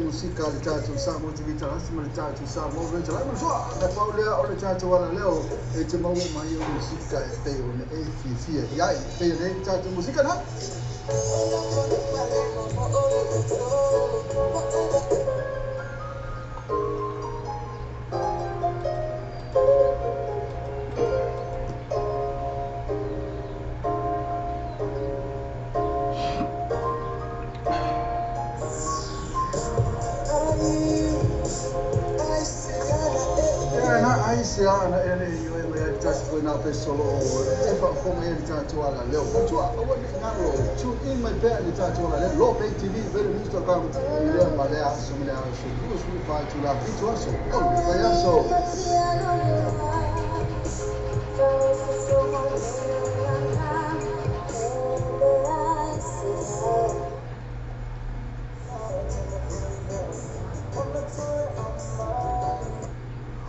Musika le tatou Samoa TV talasi ma le tatou Samoa Radio talasi ma soa na pau lea o le tatou ala leo e te maua mai o musika e pei ona e fiafia i ai e pei ona e tatou musika na. Tune in mai pea le tatou ala leo Lope TV Radio News.com lea ma lea aso ma lea aso 24 itula 7 aso o le vaiaso.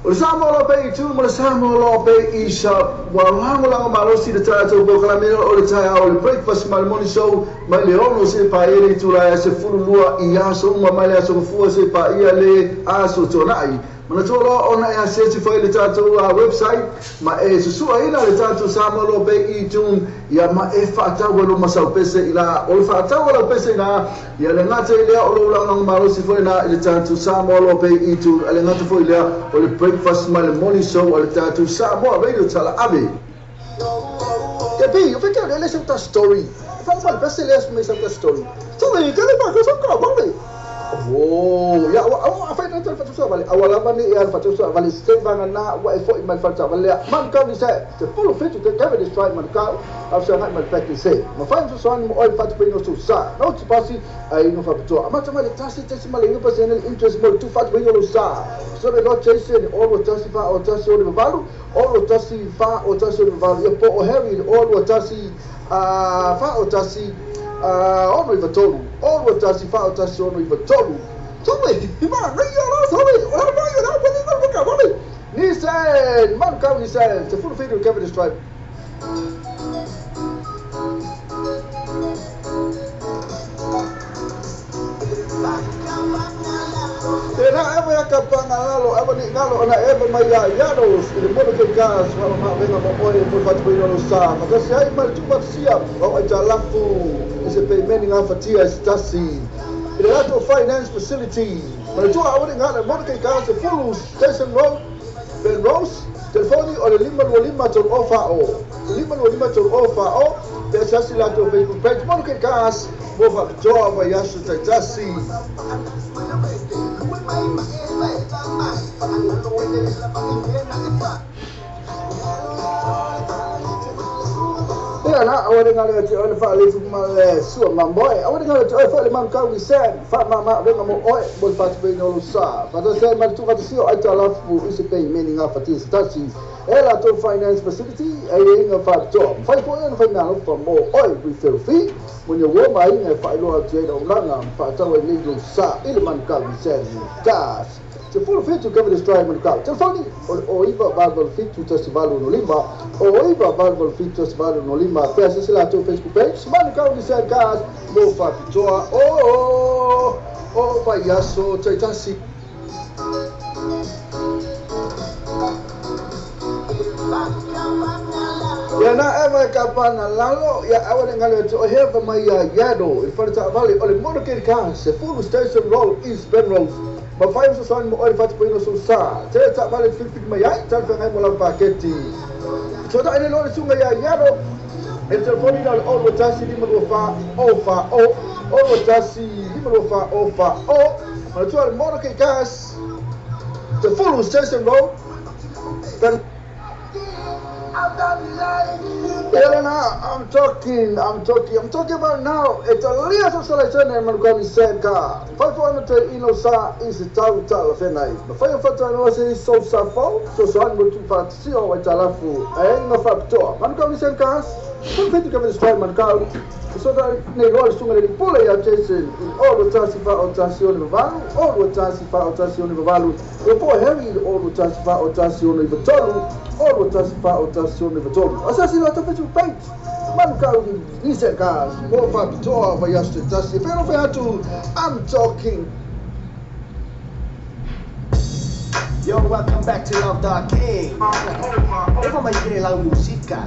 O le Samoa Lope i tu ma le Samoa Lope i sa ua lagolago malosi le tatou polokalame o le taeao o le breakfast ma le morning show mai le 6 seia paia le itula e 12 i aso uma mai le aso Gafua seia paia le aso Tuanai. Manatua loa ona e asiasi foi le tatou website ma e susuaina le tatou Samoa Lope i tune ia ma e faatau e luma saupese i la o le faatau lau pese i la ia le gata i lea o lou lagolago malosi foi na i le tatou Samoa Lope i tune a le gata foi lea o le breakfast ma le morning show o le tatou Samoa Radio Talaave. Ia pi, o fekea le le sa story. Fa ma le pese le me sa story. So le ka le ba ko so ka ba le. Oh, ya wa wa fa ta taavale aua lava nei e alu faatausi taavale seivagana ua e fo'i mai le fale taavale lea Manukau Nissan 17 te Cavendish Drive Manukau a fesagai ma le Pak'nSave. Mafai ona fesoasoani mo oe i le faatupeina o sou sa na pasi aiga faapitoa amata mai le 1.9% le interest mo le tuufaatupeina o lou sa. Fesoasoani loa Jason 0 2 1 4 0 1 6 8 0 1 4 0 1 6 8 ia po o Harry 0 2 1 4 0 1 6 9 3 0 2 1 4 0 1 6 9 3. Sorry, Nissan, Manukau Nissan, 17 Cavendish Drive. Tēnā ewa ia ka panga lalo, ewa ni ngalo ona ewa mai ia Yados i le mono ke gas, wa ma venga mo oe mo whatupeina lo sa. Matasi ai mai le tūpatasia, o ai tā lafu, i se peimeni ngā fatia i se tasi. I le latou finance facility. Manatua aua ne i galo i le mono ke gas e fulu Station Road, Penrose, telefoni o le 525 3 o fa o. 525 3 o fa o, pe asiasi latou Facebook page mono ke gas mo faapitoa vaiaso taitasi. Ia la, aua ne galo ia te oe le faalefu ma le sua mamoe. Aua ne galo ia te oe foi le Manukau Nissan, faamama avega mo oe mo le faatupeina o lou sa. Faatasi ai ma le tuufaatasia o aitalafu i se peimeni gafatia se tasi e latou finance facility aiaiga faapitoa. Mafai foi ona faimeaalofa mo oe referral fee mo ni uo ma aiga e faailoa atu ai le auaunaga ma faatau ai nei lou sa i le Manukau Nissan Cars. 17 Cavendish Drive Manukau. Telefoni o le 09 887 1865 09 887 1865 pe asiasi latou Facebook page Manukau Nissan Cars mo faapitoa o o vaiaso taitasi. Ia na ewa e ka pana lalo, ia aua ne galo ia te oe hea fa mai ia Yado i le fale taavale o le Motorcade Cars, 10 Station Road, East Penrose. Mafai ona fesoasoani mo oe i le faatupeina o sou sa. Te taavale e filifili mai ai, talafeagai mo lau paketi. Fesoatai nei loa le susuga ia Yado i le telefoni na o le 0 2 1 5 2 4 0 4 0 0 2 1 5 2 4 0 4 0. Manatua le Motorcade Cars, 10 Station Road, Penrose. Elena, I'm talking, I'm talking, I'm talking about now. E talia sa sala e Manukau Nissan Car. Fai fo ana te ino sa i se tau talafeagai. Mafai ona faatanoa se isi sou sa fou, fesoasoani mo le tuufaatasia o aitalafu aiaiga faapitoa. Manukau Nissan Cars, 17 Cavendish Drive Manukau. Fesoatai nei loa le susuga i le alii pule ia Jason i le 0 2 1 4 0 1 6 8, 0 2 1 4 0 1 6 8, ia po o Harry i le 0 2 1 4 0 1 6 3, 0 2 1 4 0 1 6 3. Asiasi latou Facebook page Manukau Nissan Cars mo faapitoa vaiaso taitasi. E fealofai atu, I'm talking. Yo, welcome back to Love Dog King. Ewa mai kere lau musika.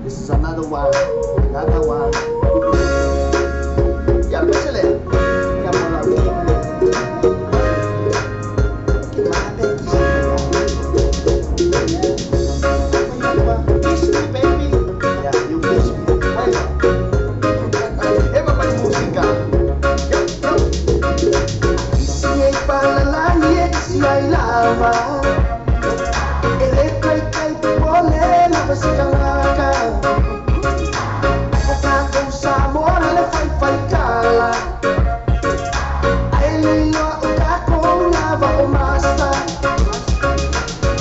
This is another one, another one. Ya pesele. Ya mola. Kiss me, baby. Yeah, you kiss me. Wait. Ewa mai musika. Yo, yo. Kisi e palalani e kisi ai lava. Ele kai kai pole lava se kalaka. O kako sa mora le fai fai kala. Ai le loa o kako lava o masta.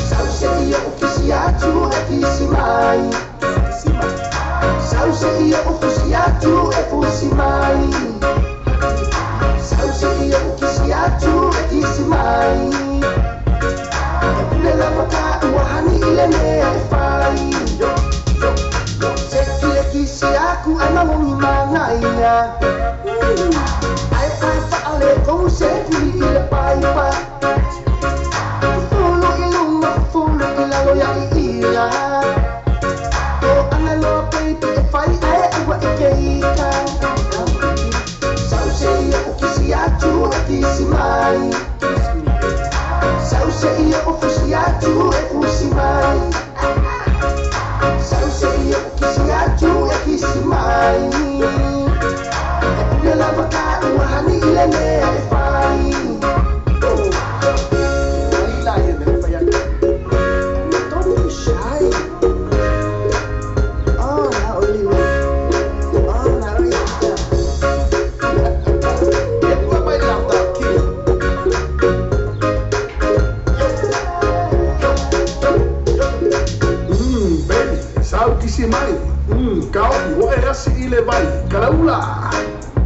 Sau se ia o kisi atu e kisi mai. Sau se ia o fusi atu e fusi mai. Sau se ia o kisi atu e kisi mai. E pule lava ka ua hani i le mea e fai. Se ki le kisi aku ai mangongi mangaia. Ai ai faale kou se kuli i le paipa. Fulu i lunga, fulu i lalo ia i ia. O anga loa baby e fai ae ua e keika. Sau se ia o kisi atu e kisi mai. Sau se ia o fusi atu e fusi mai. Sau se ia o kisi atu e kisi mai. E pule lava ka ua hani i le mea e fai. Kalaula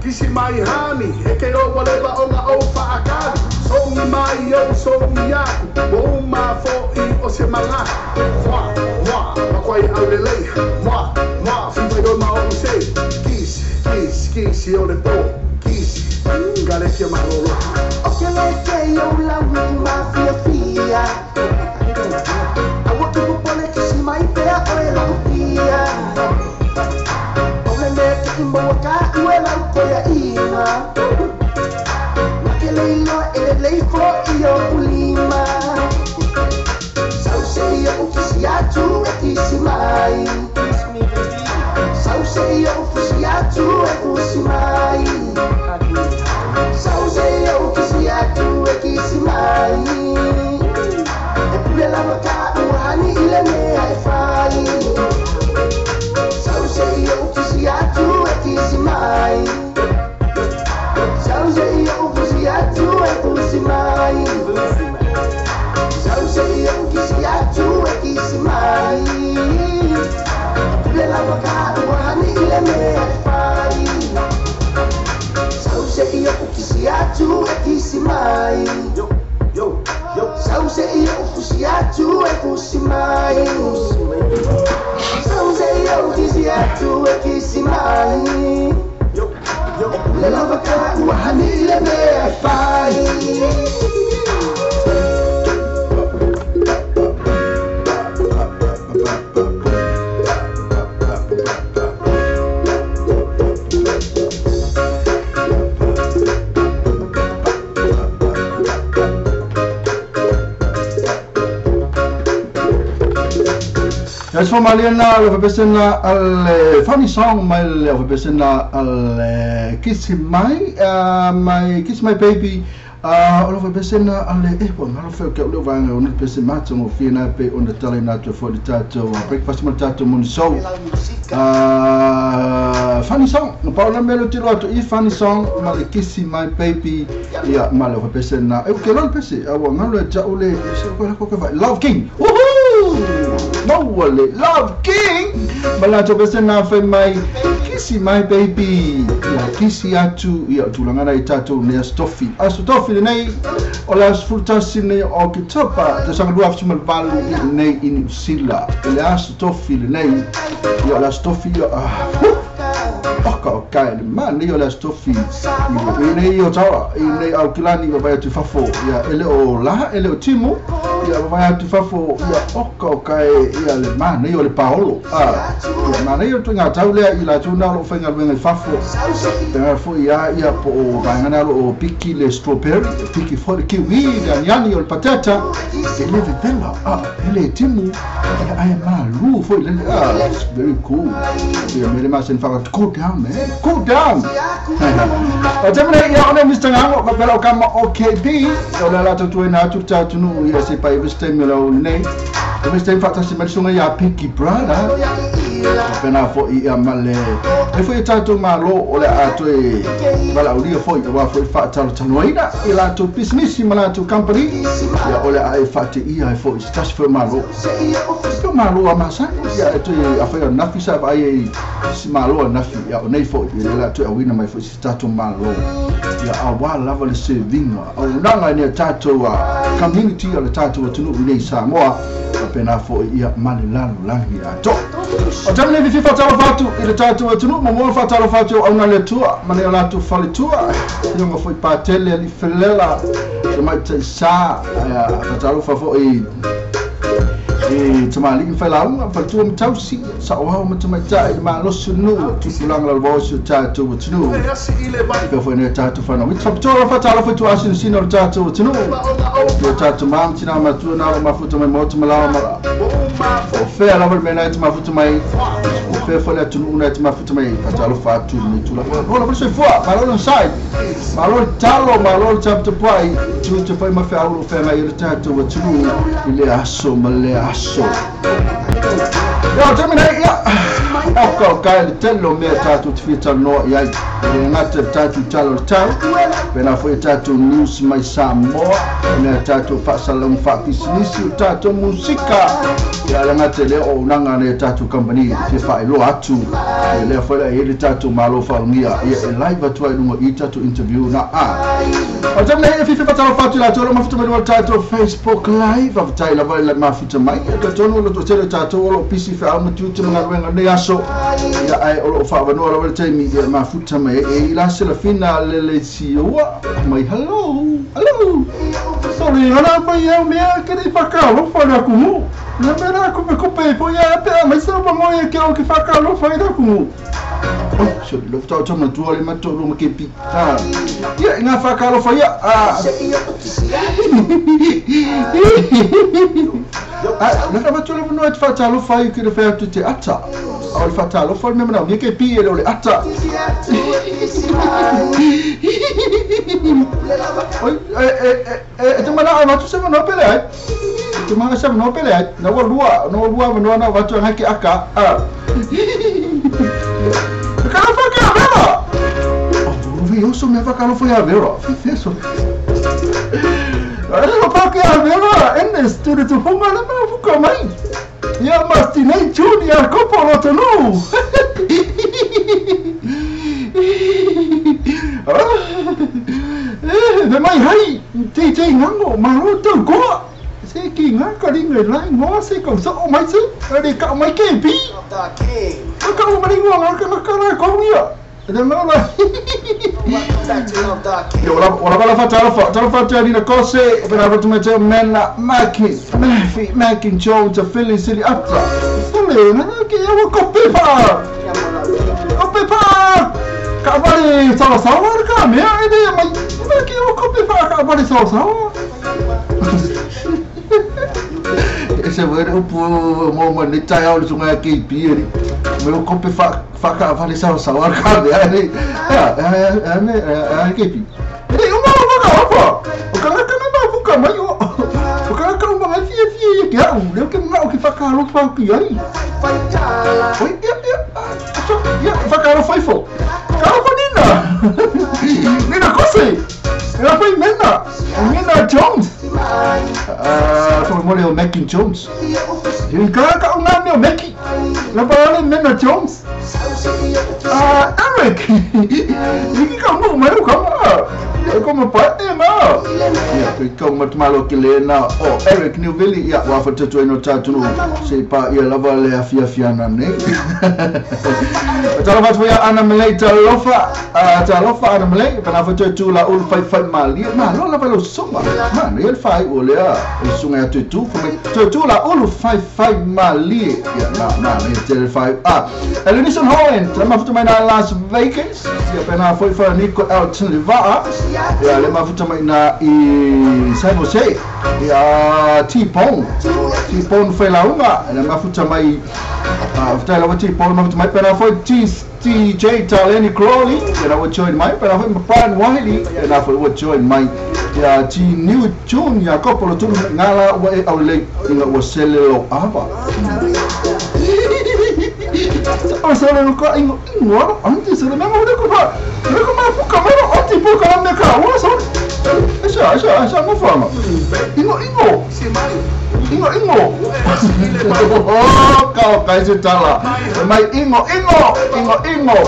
kisi mai hani e ke o waleva o nga o faakali songi mai o songi aku o uma fo i o se manga moi moi makwai aulelei moi moi fiva yo ma o se kisi kisi kisi o le po kisi kalekia malolo o ke le ke yo la wi ma fia fia awa ku pole kisi mai pea o e la fia o le me ke mo ka ue la ko ya ina ke le lo e le fo i o ulima sau se yo kisi atu e kisi mai Kiss me baby sau se yo kisi atu e kisi mai sau se yo kisi atu e kisi mai e pule lava ka uhani ile mea e fai sau se yo kisi atu e kisi mai sau se yo kisi atu e kisi mai sau se yo kisi atu e kisi mai e pule lava ka uhani ile mea e fai sau se yo kisi atu e kisi mai yo yo yo sau se yo kisi atu e kisi mai sau se yo kisi atu e kisi mai yo yo e pule lava ka uhani ile mea e fai. Yes, for Malena, le al funny song, mai le al kiss my, my kiss my baby, o le pesena al e po ngalo fe ke o vanga o le pese matso mo fina pe on the tele na to for the tato breakfast mo tato mo so funny song no pa na melo tiro atu i funny song ma le kiss my baby ya ma le pesena e ke lo pese a wa ngalo ja o le se ko ko ko Love King. Woohoo! No wale Love King malato pesena fe mai kisi my baby ya kisi atu ya tulangana itato ne stofi astofi nei o la sfrutasi nei o kitopa te sanga lua fsimal valu nei in sila le astofi nei ya la stofi o kai man nei o la stofi nei o tawa nei au kilani o vai tu fafo ya ele o la ele o timu ya vai tu fafo ya o kai ya le man nei o le paolo ya man nei o tu ngā tau lea i la tu nā lo whainga luenga i fafo te ngā fo ia ia po o vainga nā lo o piki le strawberry piki fo le kiwi le aniani o le patata e le vevela ele timu ya ai malu fo le it's very cool ya me le masen whaka cool down man cool down. O te mene ia one Mr. Ngango ka pela o kama OKB o le lato tu ena atu tātu nu ia se pai veste me lau nei o veste whatasi mai sunga ia Pinky Brother pena fo i ia male e fo i tātou malo o le atu e wala ulia fo i wa fo i whaatalo tanoina i lātou business ma lātou company ia o le a e whaate ia e fo i tasi fo malo ko malo a masani ia e toe a whai o nafi sa vai e si malo a nafi ia o nei fo i le lātou a wina mai fo i si tātou malo ia a wā lava le sevinga au nanga i nea tātou a community o le tātou atunu i nei Samoa a pena fo i ia male lalo langi a to. O tamine fifi whatalo whatu i le tātou atunu mo mo whatalo whatu au ngā le tua mane o lātou whale tua ionga fo i pātele ali felela te mai te sa whatalo whafo i e tamaliki whailaunga whatua matausi sa o hau matamaitai le malosi nu tutulanga la vosi o tātou atunu pea fo ina tātou whanau i whapitoa whatalo whatu asinu sina o le tātou atunu o tātou mam tina matua nā o mafuta mai motu malawa mala o whea lava le mena e te mafuta mai o whea fo le atunu una e te mafuta mai whatalo whatu ni tula o la whaso fua malo le sai malo le talo malo le taputapuai tu te whai mawhea ulu whea mai i le tātou atunu i le aso ma le aso. Ya, tamine ya. Oka o kai le tele o mea tātou te whia talanoa i ai. E le ngata le tātou tala o le tau. Pena foi tātou news mai Samoa. Mea tātou whaasalong whaapisinisi o tātou musika. Ia le ngata le o unanga ne tātou company fia whaeloa atu. E lea foi la e le tātou malo whaungia. Ia e live atu ai lunga i tātou interview na a. O tamna he fifi patalo fatu la tolo mafuta mai tātou Facebook Live. Avatai lava le mafuta mai. E ka tonu lo tele tātou o lo pisi wha au matu te mga ruenga nei aso. Ia ai o lo whaavanoa lava le taimi ia mafuta mai. E i la selafina lele siua. Mai hello. Hello. Sorry, ana mai au mea ke nei whakaalofa le akumu. Le mea la kupe kupe po ia pe a mai sa mo ia ke o ke whakaalofa i le akumu. Oh, sorry, lo tau tau matua le matua lo makepi. Ah. Ia ngā whakaalofa ia. Ah. Ah, na ka matua le no te whakaalofa i ke le whea te ata. O le whakaalofa me mana ni ke pi e le ata. Oi, e te mana au atu se mana pele ai. Te mana se mana pele ai. Na wa lua, no lua mana na watu ngai ke aka. Ah. Ka fa ke vera. Oh, vi eu sou me fa ka fa vera. Fi feso. Ai fa ke vera ene studio tu funga na ma fuka mai. Ia masti nei tuni a kopo lo tonu. Ve mai hai te te ngango malo tau koa. Se ki ngā ka ringa lai ngoa se kau sa o mai se. Re ka mai ke pi. Ka o mai ngoa ngā ka ka ra ko ia. Le ma la. Yo la ora la fa tala fa tala fa tala ni kose pe na rotu mete mena Maki Mafi Maki Jones a Philly City atra. Sole na ke ia ko pepa. Ko pepa. Ka vale sawa sawa ka mea e le mai na ke ia ko pepa ka vale sawa sawa. Ese wera upu mo mo ni tai au sunga ke pi ri. Me ko pepa fa ka vale sawa sawa ka mea e. Ya ya ke pi. E o ma ma ka o ka ka ma fuka mai o. O ka ka ma fia fia ke au le ke ma o ke fa ka lo fa ki ai. Oi ya ya. Ya fa ka lo fa ifo. Ka lo nina. Nina kose. Ela foi Mena. Mena Jones. Ah, foi mole o Mackie Jones. E ka ka o nome o Mackie. La parole Mena Jones. Ah, Eric. E ka mo mai o ka ma. E como pai ma. Ia ke ka mo malo ke le na o Eric Newville ia wa fa tatu no tatu no se pa ia lava le afia afia na ne. Tala fatu ia Ana Malay talofa talofa Ana Malay pa na fa tatu la ul fai fai mali ma lo la lo soma ma ne el fai o le a sunga tatu fa mai tatu la ul fai fai mali ia na na ne te fai ah Elenison Holland tala ma fatu mai na Las Vegas ia pa na foi fa Nico Elton Leva ia le mafuta mai na i San Jose ia T-Bone T-Bone whaelaunga le mafuta mai futai lawa T-Bone mafuta mai pena foi TJ Taleni Crowley ia na join mai pena foi Brian Wiley ia na foi join mai ia T New June ia kopolo tunu ngala ua e au lei inga ua sele lo ava. O sele lo ka ingo ingo anti sele me mo ko pa me ko ma fuka me anti po ka me ka o so esa esa esa mo fama ingo ingo ingo ingo oh ka ka se tala mai ingo ingo ingo ingo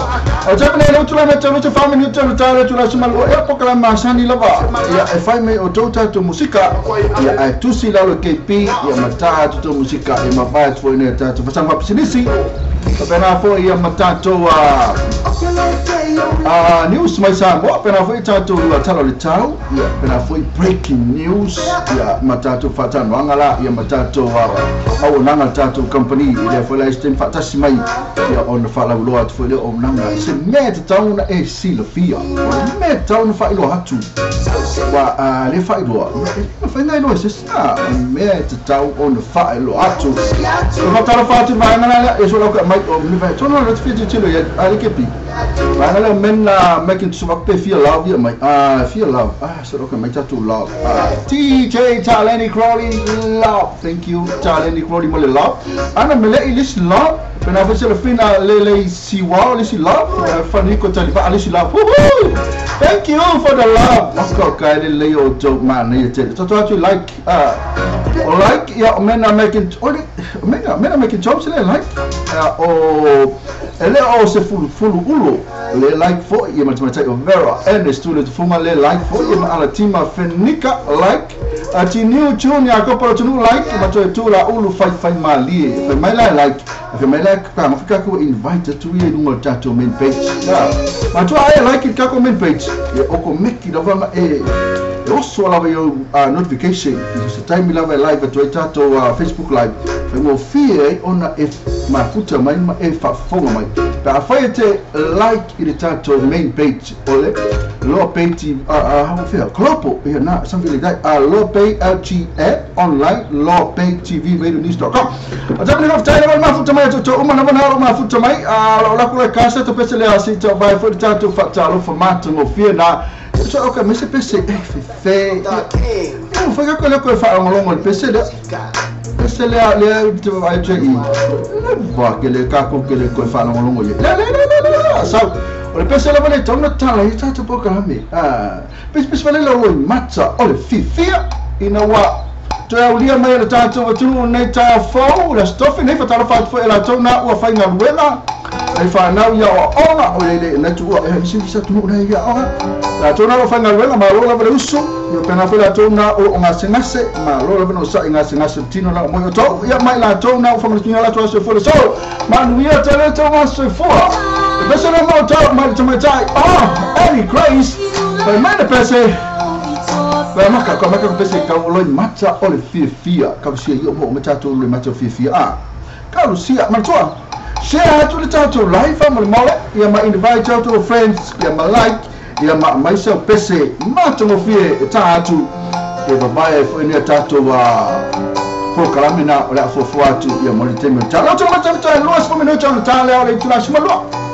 o te ne lo tula me te lo fa me te lo tala tula sima lo e po kala ma sani lava ia e fai me o tau tatu musika ia ai tusi la lo KP ia mata tu musika e ma vai foi ne tatu fa sama pisinisi pena foi ia matato a news mai Samoa pena foi tatu ia tala le tau ia pena foi breaking news ia matato fatanoanga la ia matato au nanga tatu company ia foi la stem fatasi mai ia on fa la lo atu foi le o nanga se me tau na e silafia o me tau na fa ilo atu wa le fa ilo fa nai no se sta me tau on fa ilo atu o fa tala fa atu mai na e so la mai o mi fa tono lo te tilo ia ale ke pi mai na o mena making so pe fia love ia mai fia love so ka mai tatu love TJ Taleni Crowley love thank you Taleni Crowley mo le love ana mele i lisi love pena fa se fina le le si wow lisi love faniko talifa lisi love. Woohoo! Thank you for the love. Maka ka le le o joke man ni te to to like o like ia mena making oli mena making jokes le like o ele o se fulu ulo le like for ia ma o Vera Ernest le funga le like for ia ma ala tima fenika like ati new junior ko polo tunu like ma to tu la ulu fai fai mali fai mai la like fai mai la ka ma fika ko invite tu ia no tato main page ma to ai like ka ko main page ia o ko meki la va e oso lava yo notification se time lava live to tato Facebook live fai mo fie ona e mafuta mai ma e fa fonga mai pa fai te like i le tato main page ole lo page how feel klopo ia na something like that lo pay LGA online lo pay TV radio news.com a tapo ni tai lava mafuta mai to uma na na mafuta mai la ko le casa to pese le asi to vai foi tato fa talo formato mo fie na so okay me se pese fe o fa ko le ko fa ngolongo le pese le pese le le te vai te i le va ke le ka ko ke le ko fa ngolongo le le le so o le pese le vale tona tala i tata poka me pese pese vale lo matsa o le fifia ina wa to aulia mai le tato wa tu nei ta fo la stofi nei fa tala fa fo la tona ua fa ngaluela ai fa nau ia o ona o le na tu e si sa tu nei ia ona la tona o fa ngaluela ma lo la vale usu ia pena fa la tona o ngase ma lo la no sa ngase ngase tino la mo to ia mai la tona o fa mo la to se fo le so ma nuia tele to ngase fo e pese le mo to ma to mai oh Eddie Grace fa mai le pese fa maka ko maka pese ka o lo matsa o le fia ka sia io mo mata to le matsa fia a ka lo sia ma to share to the tato live mo mo ia ma invite to friends ia ma like ia ma myself pese ma to mo fie ta atu e babae fo ni tato wa programina o la fo fo atu ia mo le temo ta lo to ma ta lo fo minuto no ta le o le tula sma lo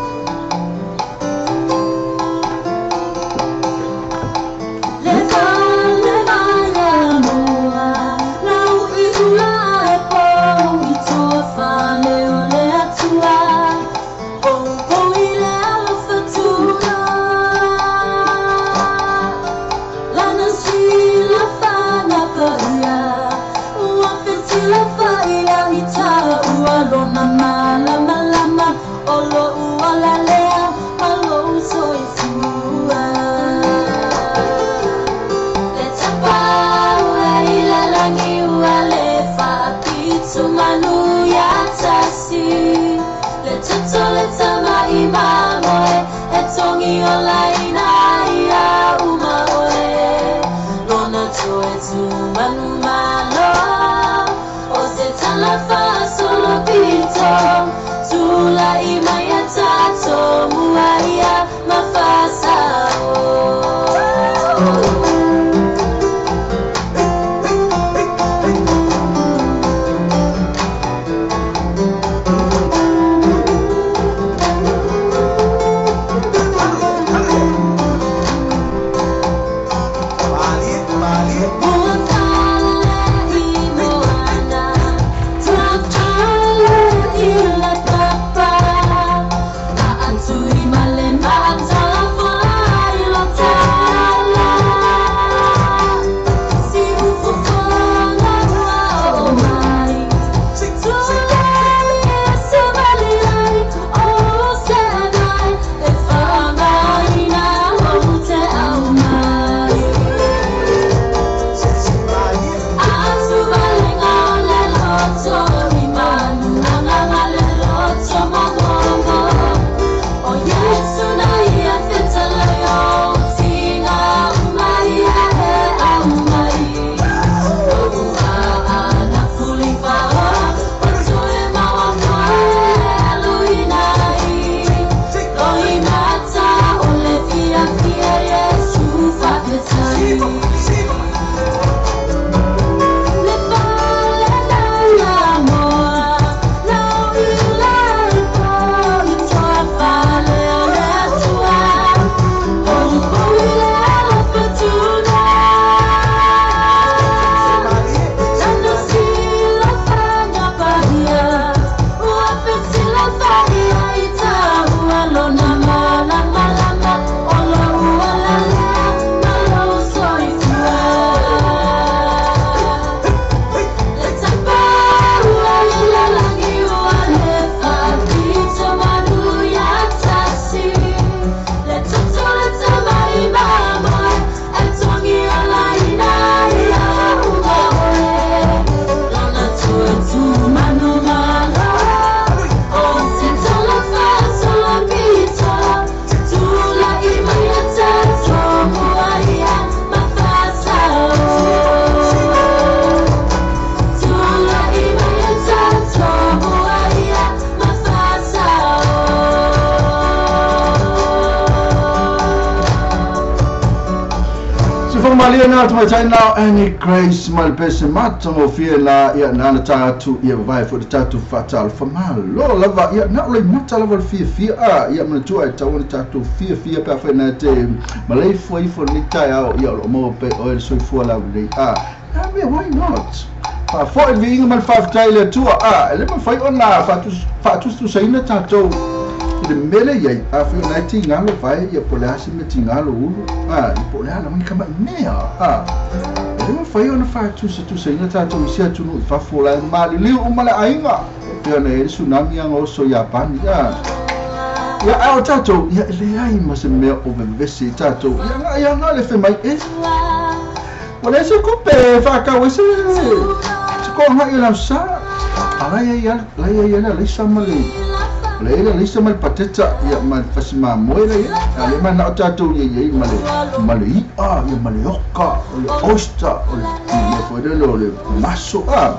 Malia na tamaitai na Annie Grace ma le pese matagofie na ia na ana tatou ia vavae foi le tatou faatalofa malo lava ia na o le mata lava le fiafia a ia manatua e tatau ona tatou fiafia pe afai na te maleifua ifo lenei taeao ia o loo maua pea i oe le soifua laulelei a a mea why not faafo'i le viiga ma le faafetai i le Atua a e le mafai ona faatusatusaina tatou i le mea lea i ai afai o na e tigalo vae ia po o le a se mea tigalo ulu a ia po o le a lava ni kama'i mea a e le mafai ona faatusatusaina tatou i se atunuu i fafo la e maliliu uma le aiga e pei ona i ai le tsunami aga oso i Iapani a ia a o tatou ia e leai ma se mea o vevesi i tatou ia agai aga le fe mai e ua leai se tupe e faatau ai se se toaga'i o le aso Sa. A la e i ai la e i ai le alaisa ma le la e i ai le alaisa ma le pateta ia ma le fasi mamoe la e i ai. A lea e mana'o tatou ia i ai ma le ma le i'a ia ma le oka o le oyster o le mea foi lele o le maso a.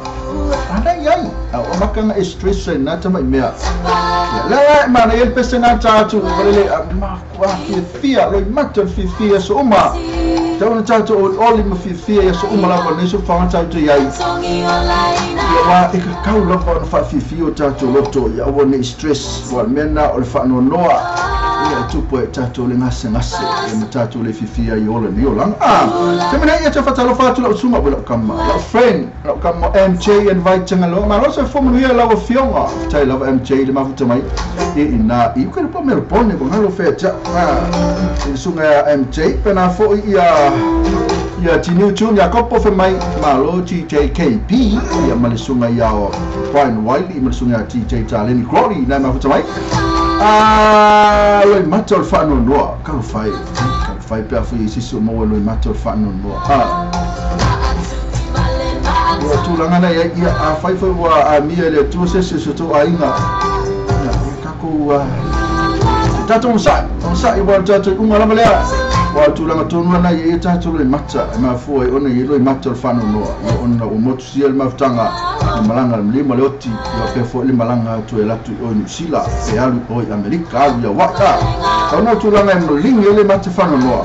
A la e i ai. A ua amata ona e stress ai na tama'i mea. Ia lea la e manaia le pese na ta atu falele a matua fiafia loimata le fiafia i aso uma. Tau ona tatou olioli ma fiafia i aso uma lava lenei soifuaga tatou te i ai. Ia aua e tatau lava ona faafiafia o tatou loto ia aua ne i stress aua o le mea lena o le faanoanoa ia e tupu ai i tatou le gasegase ia ma tatou le fiafia ai i ola nei olaga. Ah, taimi nei ia toe faatalofa atu lau susuga ua lau kama, lau friend, lau kama MJ and Vai Tagaloa. Malo soifua manuia lau afioga. Faafetai lava MJ i le mafuta mai i ina i uka le po Melbourne ua galo fea te au i le susuga ia MJ pena foi ia ia Tiniu Tune Iakopo fai mai malo TJKP ia ma le susuga ia Brian Wiley ma le susuga ia TJ Taleni Crowley na e mafuta mai a loimata o le faanoanoa talofa e talofa e pe afai i se isi o maua i loimata o le faanoanoa a Ua tulaga na i ai, ia, afai foi ua amia e le Atua se isi o si o tou aiga, ia, ia tatou, ia tatou onosai, onosai, aua o le tatou iuga lava lea, aua o le tulaga tonu lava na i ai ia tatou loimata, e mafua ai ona i ai loimata o le faanoanoa, ia, ona ua motusia le mafutaga, le malaga a le maliu ma le oti, ia faapea foi le malaga atu e alu atu i o i Niu Sila, e alu i o i Amerika, alu i Hawaii, a, ona o le tulaga e maligi ai le mata faanoanoa.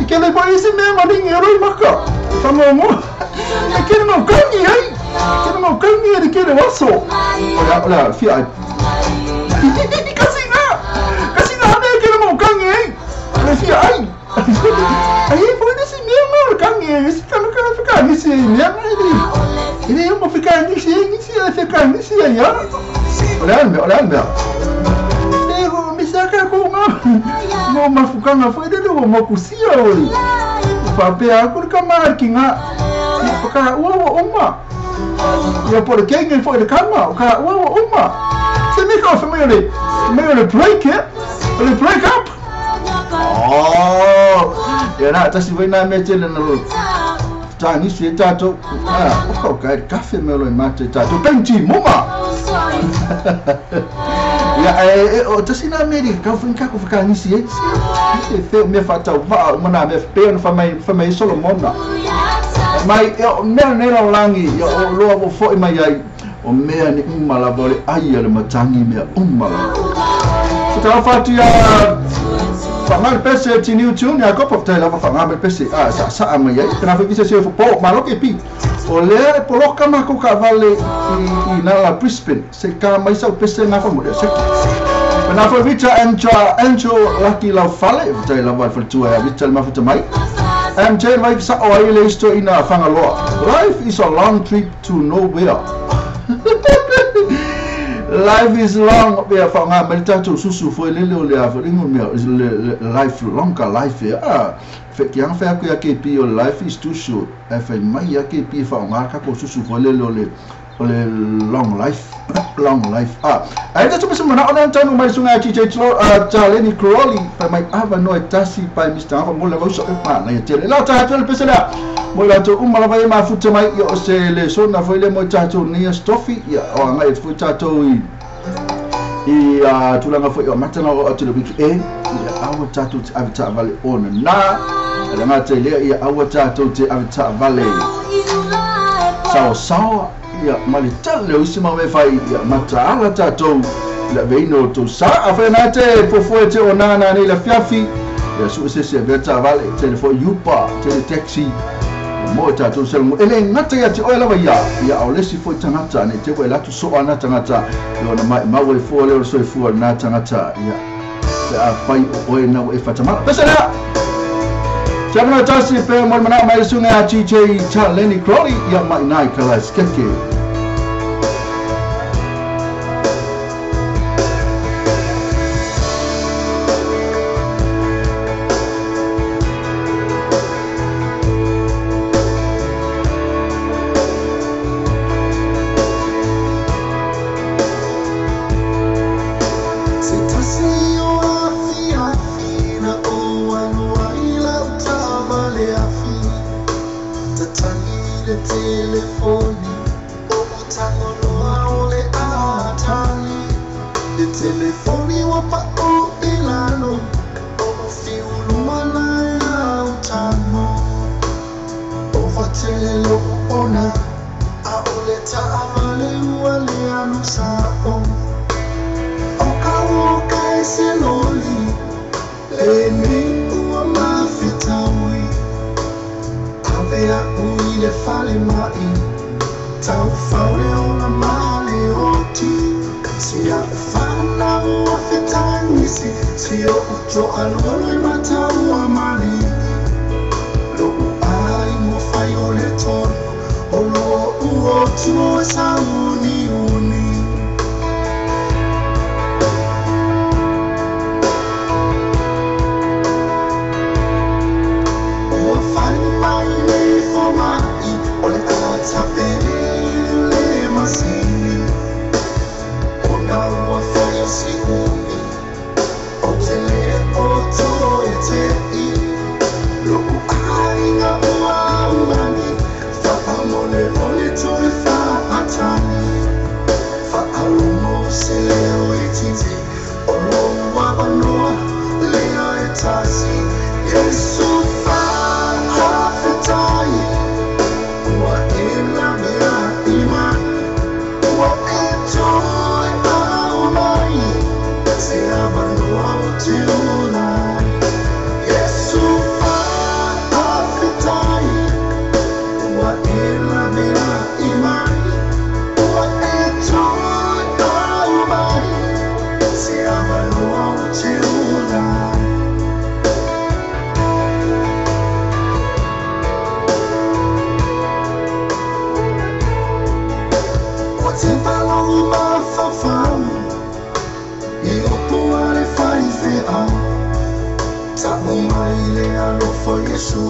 I kele foi isi mea maligi ai loimata faanoanoa. E kele mau kaungi ai, kele mau kaungi ai le kele o aso. O le a, o le a, fia ai. Kasi ngā, kasi ngā mea kele mau kaungi ai, le fia ai. Ai ai foi nisi mea mau le kaungi ai, isi kanaka whakaangisi ai mea mai le. E le uma whakaangisi ai, ngisi ai whakaangisi ai a. O le a le mea, o le a le mea. E ho misa ka ko ngā, ngō mafukanga foi lele ua mokusia oi. Faapea aku le kama ki ngā whakauaua uma. Ia po le kenge foi le kama, o ka uaua uma. Se me ka wha mai o le, mai o le break e, o le break up. Oh, ia nā, tasi wai nā mea tele na lo tāngisi e tātou. Ah, o ka o ka e kafe me olo e mātou e tātou. Penti, moma! Ia, e, e, o tasi nā mea ri, kau whain kako whakaangisi e, se, se, mea whaatau waa, uma nā mea whapea na whamai, whamai Solomona. Mai, e, o mea nei lalagi, ia o loa ua fo'i mai ai, o mea ni uma lava o le ai a le matagi mea uma lava. Whakatalofa atu ia Whaanga le pese Tiniu Tune Iakopo, faafetai lava whaanga mai le pese a saasaa mai ai. Pena foi kisa se po malo ke pi. O lea e poloka makou kaavale i i nala Brisbane se ka mai sau pese nga fa mo se. Pena foi Vita Angel Angel Lucky Laufale, faafetai lava i le faletua ia Vita le mafuta mai. MJ vai sa'o ai le isi toeaina a Fagaloa. Life is a long trip to nowhere. Life is long pea whaonga mai le tatou susu foi lele o le a foi le mea life longer life e a fe ki anga whea koe a KP o life is too short e whai mai a KP e whaonga kako susu foi lele o le o le long life long life a ai tatou pese mana'o na taunu mai sunga a TJ Taleni Crowley fai mai ava noa e tasi pai Mr. Afa mo le vausa e manaia tele la taha atu le pese lea mo i latou uma lava ia mafuta mai ia o se lesona foi lea mo i tatou nei aso tofi ia o agai atu foi tatou i i a tulaga foi o amata na oo atu i le weekend ia aua tatou te ave taavale ona na le gata i lea ia aua tatou te ave taavale saosaoa ia ma le tele o isi mau mea fai ia mataala tatou i le aveina o tou sa. Afai na te fuafua e te o nana nei le afiafi Ia su se se vea taavale, tele foi Uber, tele taxi, mo e tatou se e le gata ia te oe lava ia, ia a o le isi foi tagata nei te ua e alu atu soa na tagata, ia ona maimau ai fua lea o le soifua lena tagata, ia pe afai o oe na ua e faatamala. Pese lea! Se avanoa tasi pe mo le manao mai le susuga ia TJ Taleni Crowley, ia mai nai Kalaesikeke. Se tasi o afi afi na o alu ai lau taavale afi tatagi le telefoni o tagoloa o le atali le telefoni ua pa'u i lalo o fiulua lae au tago o fatele lo'u ona a o le taavale ua le alu sa'o o ka uka e se loli lenei ua mafetaui ave a'u i le falema'i taufau le ola ma le oti si a'u fanau ua fetagisi si o'u to'alualu i mataua mali'i lo'u aiga fai o le tonu o lo'u otu o sauniuni. Ua fai mai le foma'i o le atapele le masini ona ua fai o si umi o te lē o toe te'i lo'u aiga ua aumani faamolemole toe faatagi faalogo se leo itiiti o lou avanoa lea e tasi Iesu faafetai ua e laveai mai ua e toe aumai se avanoa ou te ola ai Iesu faafetai ua e laveai mai ua e toe aumai se avanoa ou te ola ai. Ua tepa lou mafaufau i upu a le faifeau ta'u mai le alofa Iesu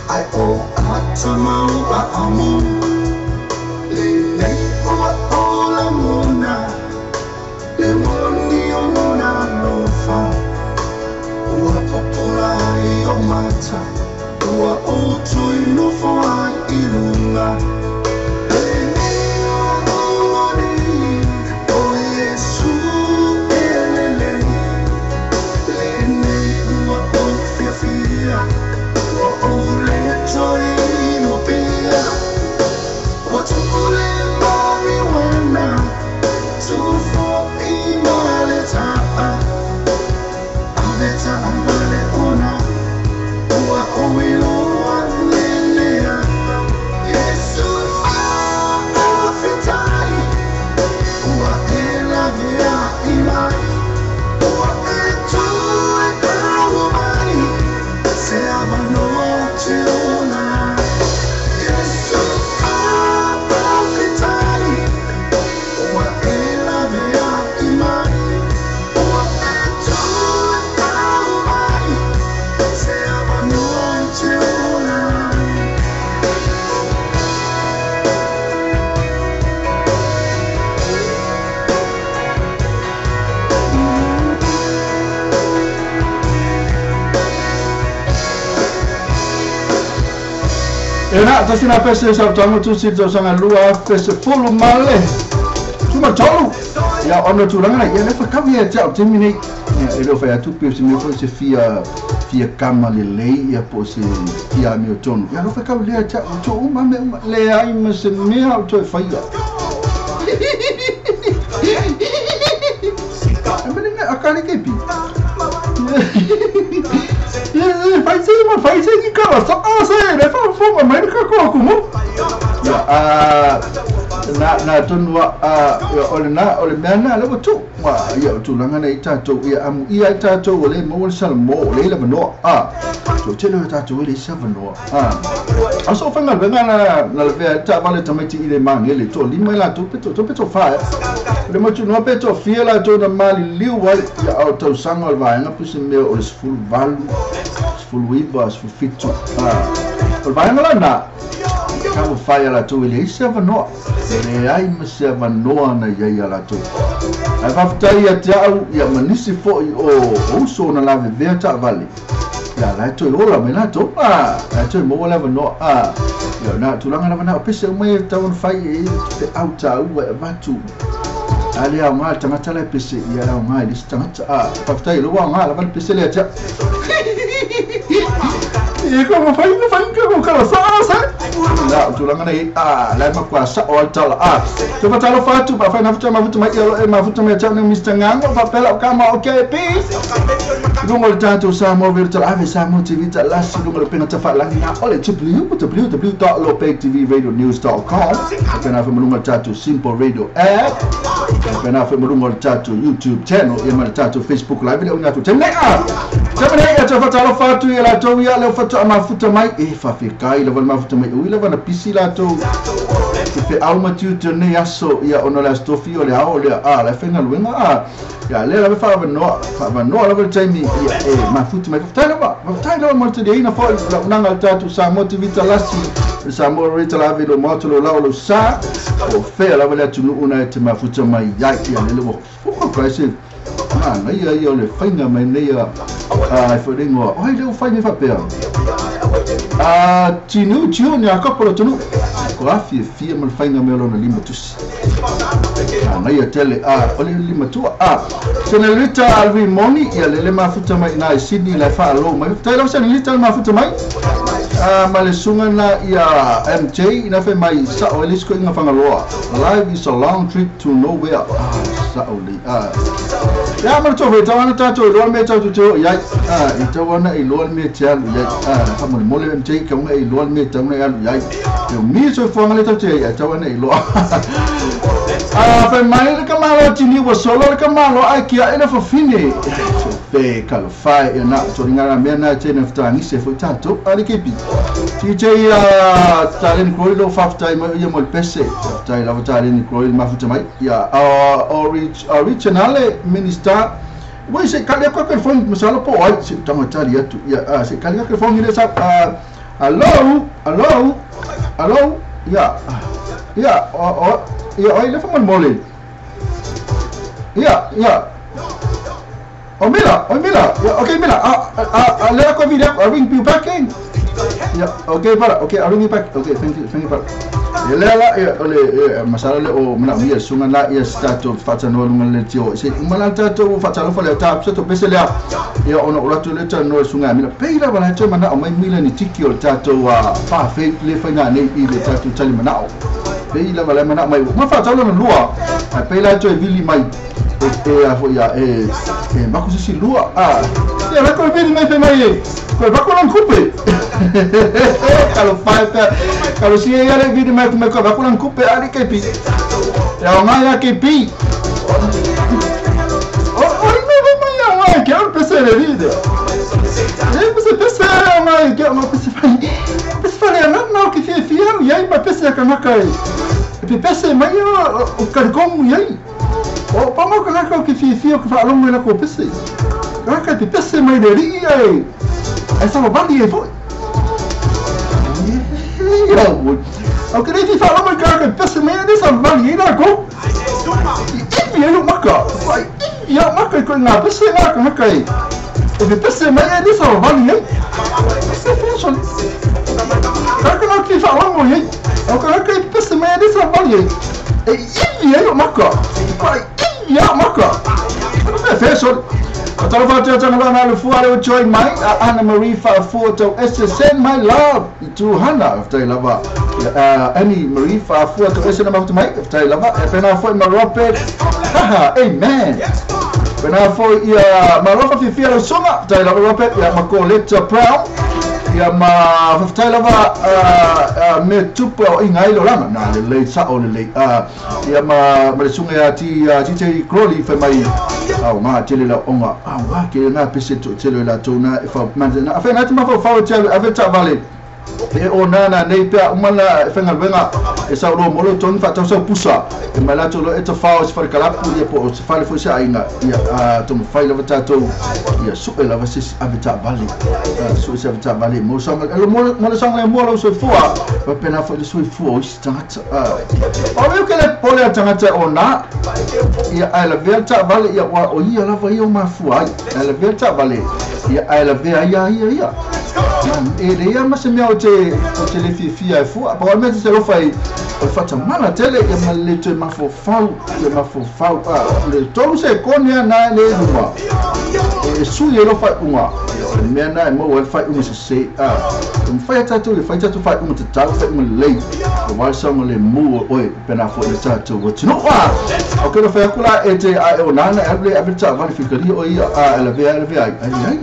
ai o atamau a'amu lenei ua o lagona le moni o lona alofa ua popola ai o mata ua ou toe nofo ai i luga lenei ua o nei o Iesu e lelei lenei ua ou fiafia ua ou le toe inu pea ua tupu le marijuana tufo'i ma le ta'a ave taavale ona ua ou iloa lelea Iesu faafetai ua e laveai mai ua e toe aumai se avanoa ou te ola ai Iesu faafetai ua e laveai mai ua e toe aumai se avanoa ou te ola ai. E na, tasi na pese sa tango tu si tausaga 2010 ma le 13. Ia ona tulaga nei, ia le whakawi e te au temi nei. Ia e leo whai atu pe o se mea foi se fia fia kama lelei ia po se fia amio tonu. Ia leo whakawi lea te au to uma me uma le ai ma se mea o toe whaia. E mene ngai a kare kepi. E fai se ma fai se i kala sa a se le fa fo ma mai ka ko ku mo. Ia na tonu a o le na o le mea na le tu ma ia o tulaga nei tatou ia amu ia tatou o le maua le salamo o le lavanoa a to tele o tatou le savanoa a a so fanga venga na le vea ta vale tamaiti i le mangele to lima la to peto to peto fa le mo tu no peto fia la to na mali liu ai ia o tausaga o le vaega puse mea o le 18 19 17 a o le vaega la na ka mo fai ala tu ile se avanoa le ai ma se avanoa na ia ala tu ai faafetai ia te au ia manisi fo'i o uso na lavevea taavale ia la toe ola mai latou a la toe maua le avanoa a ia na tulaga lava na o pese uma e tatau ona fai e feau taua e avatu a le aoga le tagata la e pese ia le aoga i le isi tagata a faafetai i lou aoga lava le pese lea te au e ko ma fai fai ka ko kala sa sa la tulaga nei a la ma kwa sa o tala a to fatalo fatu pa fai na futa ma futa mai ia ma futa mai tau Mr. Ngango fa pela kama okay peace lunga le tatou Samoa Virtual Ave Samoa TV ta lasi lunga le pena tafalagi na ole www.lopegtvradionews.com pena fa lunga le tatou Simple Radio app pena fa lunga le tatou YouTube channel ia ma le tatou Facebook live le unga tu tene a tene ia ta fatalo fatu ia la tou ia le fatu ma futa mai e fa fekai le ma futa mai ui le vana pisi la tou te fe au matiu te nei aso ia ona le astofi o le ao le a la fenga luenga a ia le la fa vanoa la le taimi ia e mafuta mai faafetai lava mo te leina foi la unanga le tatou Samoa TV talasi le Samoa Radio Talave lo moto lo lao lo sa o fea lava le atunuu na e te mafuta mai ai ia lele ua fuka kai se na ia ia o le faiga mai nei a e wharengoa o hai leo fai me whapea a tinu tiu ni a kapo tonu ko afi e fia ma le faiga mai o lona lima tusi a ia tele a o le lima tua a Senelita Alvi Moni ia lele mafuta mai na i Sydney la whaalo mai tai lau Senelita mafuta mai a ma le sunga na ia MJ ina fe mai sa o elis ko inga whangaloa life is a long trip to nowhere sa o le a ia ma to ve tau ana tātou i loa le mea tau te o iai i tau ana i loa le mea te alu iai whamole mole MJ ka unga i loa le mea tau na i alu iai te o mi soifuaga le tau te ai tau ana i loa a fai mai le kamalo tini ua solo le kamalo ai kia ina fafine fe kalofai ia na toringa na mea na tena futagise foi tātou ali kepi TJ taleni kroi lo faafetai mai ia mo le pese faafetai lava taleni kroi le mafuta mai ia originale minister Wai se kali ko telefone masala po ai se tanga tali atu ia se kali ko telefone ile sa hello hello hello ia ia o ia oi le fa mole ia ia o mila yeah, okay mila a le ko video I ring you back in yeah okay para okay I ring you back okay thank you para ia lea la ia o le masala le o mana mia sunga la ia tatou faatanoa luga le tio se uma la tatou faatalofa le ta pse to pese lea ia ona o latou le tanoa sunga mina pei lava la toe manao mai mila ni tiki o le tatou faafe le faiga nei i le tatou tali manao pei lava le manao mai ma faatalo na lua ai pei la toe vili mai e a foi ia e mako sisi lua a ia la ko vili mai fe mai e ko bako lan kupe kalo fai pe kalo si ia le vili mai ko bako lan kupe ali kepi ia o ngai kepi o o no mai ia mai que eu pensei le vida e você pensa mai que eu pensei pensei não não que fia fia e aí mas pensei que não cai e pensei mai o cargom e aí o pamo que não que fia fia que falou mai na ko pensei que te pensei mai dele e aí essa bali foi eu queria te falar mas cara que pensei mai dessa bali na ko e eu maca vai ia maca com na pensei na ko maca e pensei mai dessa bali aí você fez cara que não que falar mai eu quero que pensei mai dessa bali aí e eu maca vai ia maca fez Talofa atu tanga na le fua le join mai Anna Marie fa tau SSN my love tu Hana faafetai lava Annie Marie fa tau SSN mafuta mai faafetai lava e pena foi ma Robert haha amen Pena foi ia malofa fiafia lau susuga faafetai lava Robert ia ma Coletta Brown ia ma faafetai lava mea tupu e aoaiga ai le olaga na lelei sao lelei ia ma ma le susuga ia TJ Crowley fai mai aoga tele le aoga aoga tele na pese toatele o i latou na e fau na afai na te mafaufau e te alu e ave taavale E o nana nei pea uma la e faigaluega e sau loa mo lou togi faatau sau pusa e mai latou loa e tafao i se fale kalapu ia po o se fale foi se aiga ia a taumafai lava tatou ia sue lava se isi ave taavale sue se ave taavale mo mo le saogalemu o lou soifua faapena foi le soifua o isi tagata o le ke le pole a tagata e ona ia ae lavea le taavale ia ua o ia lava ia o mafua ai ae lavea le taavale ia ae lavea ai ia ia E leai lava ma se mea ou te, ou te le fiafia ai fua. Pau lava le mea e te alofa ai, o le faatamala tele ia ma le le toe mafaufau, le mafaufau. A, le 3 sekone lava na e le luma e sui ai lou faaiuga. Ia, o le mea na e maua ai le faaiuga sese. A, e mafai lava tatou ia fai tatou faaiuga tatau, faaiuga lelei, aua le saogalemu o oe pena foi i le tatou atunuu. A, ok, na fai atu la e te, a e ona ana e alu le ave le taavale fikalia oe ia, a e lavea ai, lavea ai. Ai, ai.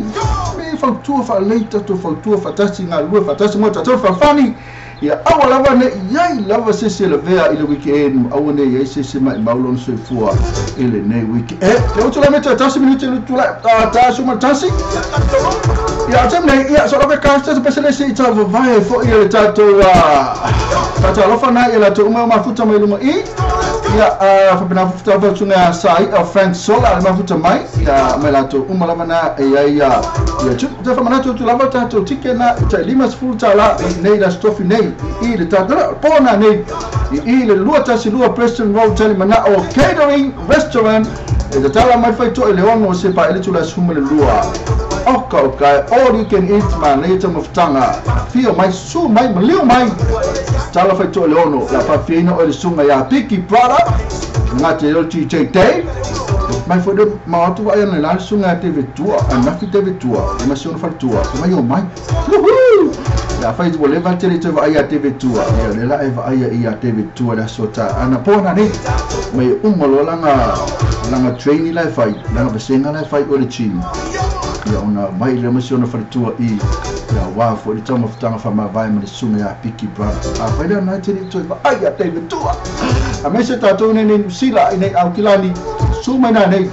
Me fautua faalelei tatou fautua faatasi galulue faatasi mo tatou fealofani ia aua lava ne i ai lava se isi e lavea i le weekend aua ne i ai se isi e maimau lona soifua i lenei weekend. Te utu la me toe tasi minute le tulai ta suma tasi. Ia o taimi nei ia so lava ka se pese le se i tau vavae foi le tatou tatou alofa na ia latou uma mafuta mai luma i ia faapena futa fautuga sa i Frank Sola le mafuta mai ia mai latou uma lava na e ai ia ia tu te whamanatu atu lava tatou tike na tai $50 i nei la stofi nei i le tatou pona nei i le 212 Preston Road Talimanao Catering Restaurant e tatala mai faitoa i le 6 se pa i le tula 12 oka oka all you can eat ma nei taumafataga fio mai su mai maliu mai tala faitoa i le 6 la faafiaina oe le susuga ia Biggie Brother ngate o TJ Dave mai foi le ma atu vai ana la susuga ia David Tua anafi David Tua e ma si ona faletua e mai o mai Woohoo! La fai ua leva tele toe vaai ia David Tua ia le la e vaai ia David Tua le aso ta ana po ana nei mai uma loa langa langa training la e fai langa vasenga la e fai o le gym ia ona mai le ma si ona faletua i ia wā foi le taumafataga faamavae ma le susuga ia Biggie Brother a fai lea na tele toe vaai ia David Tua a mai se tatou nei nei Nusila i nei Aukilani su mai na nei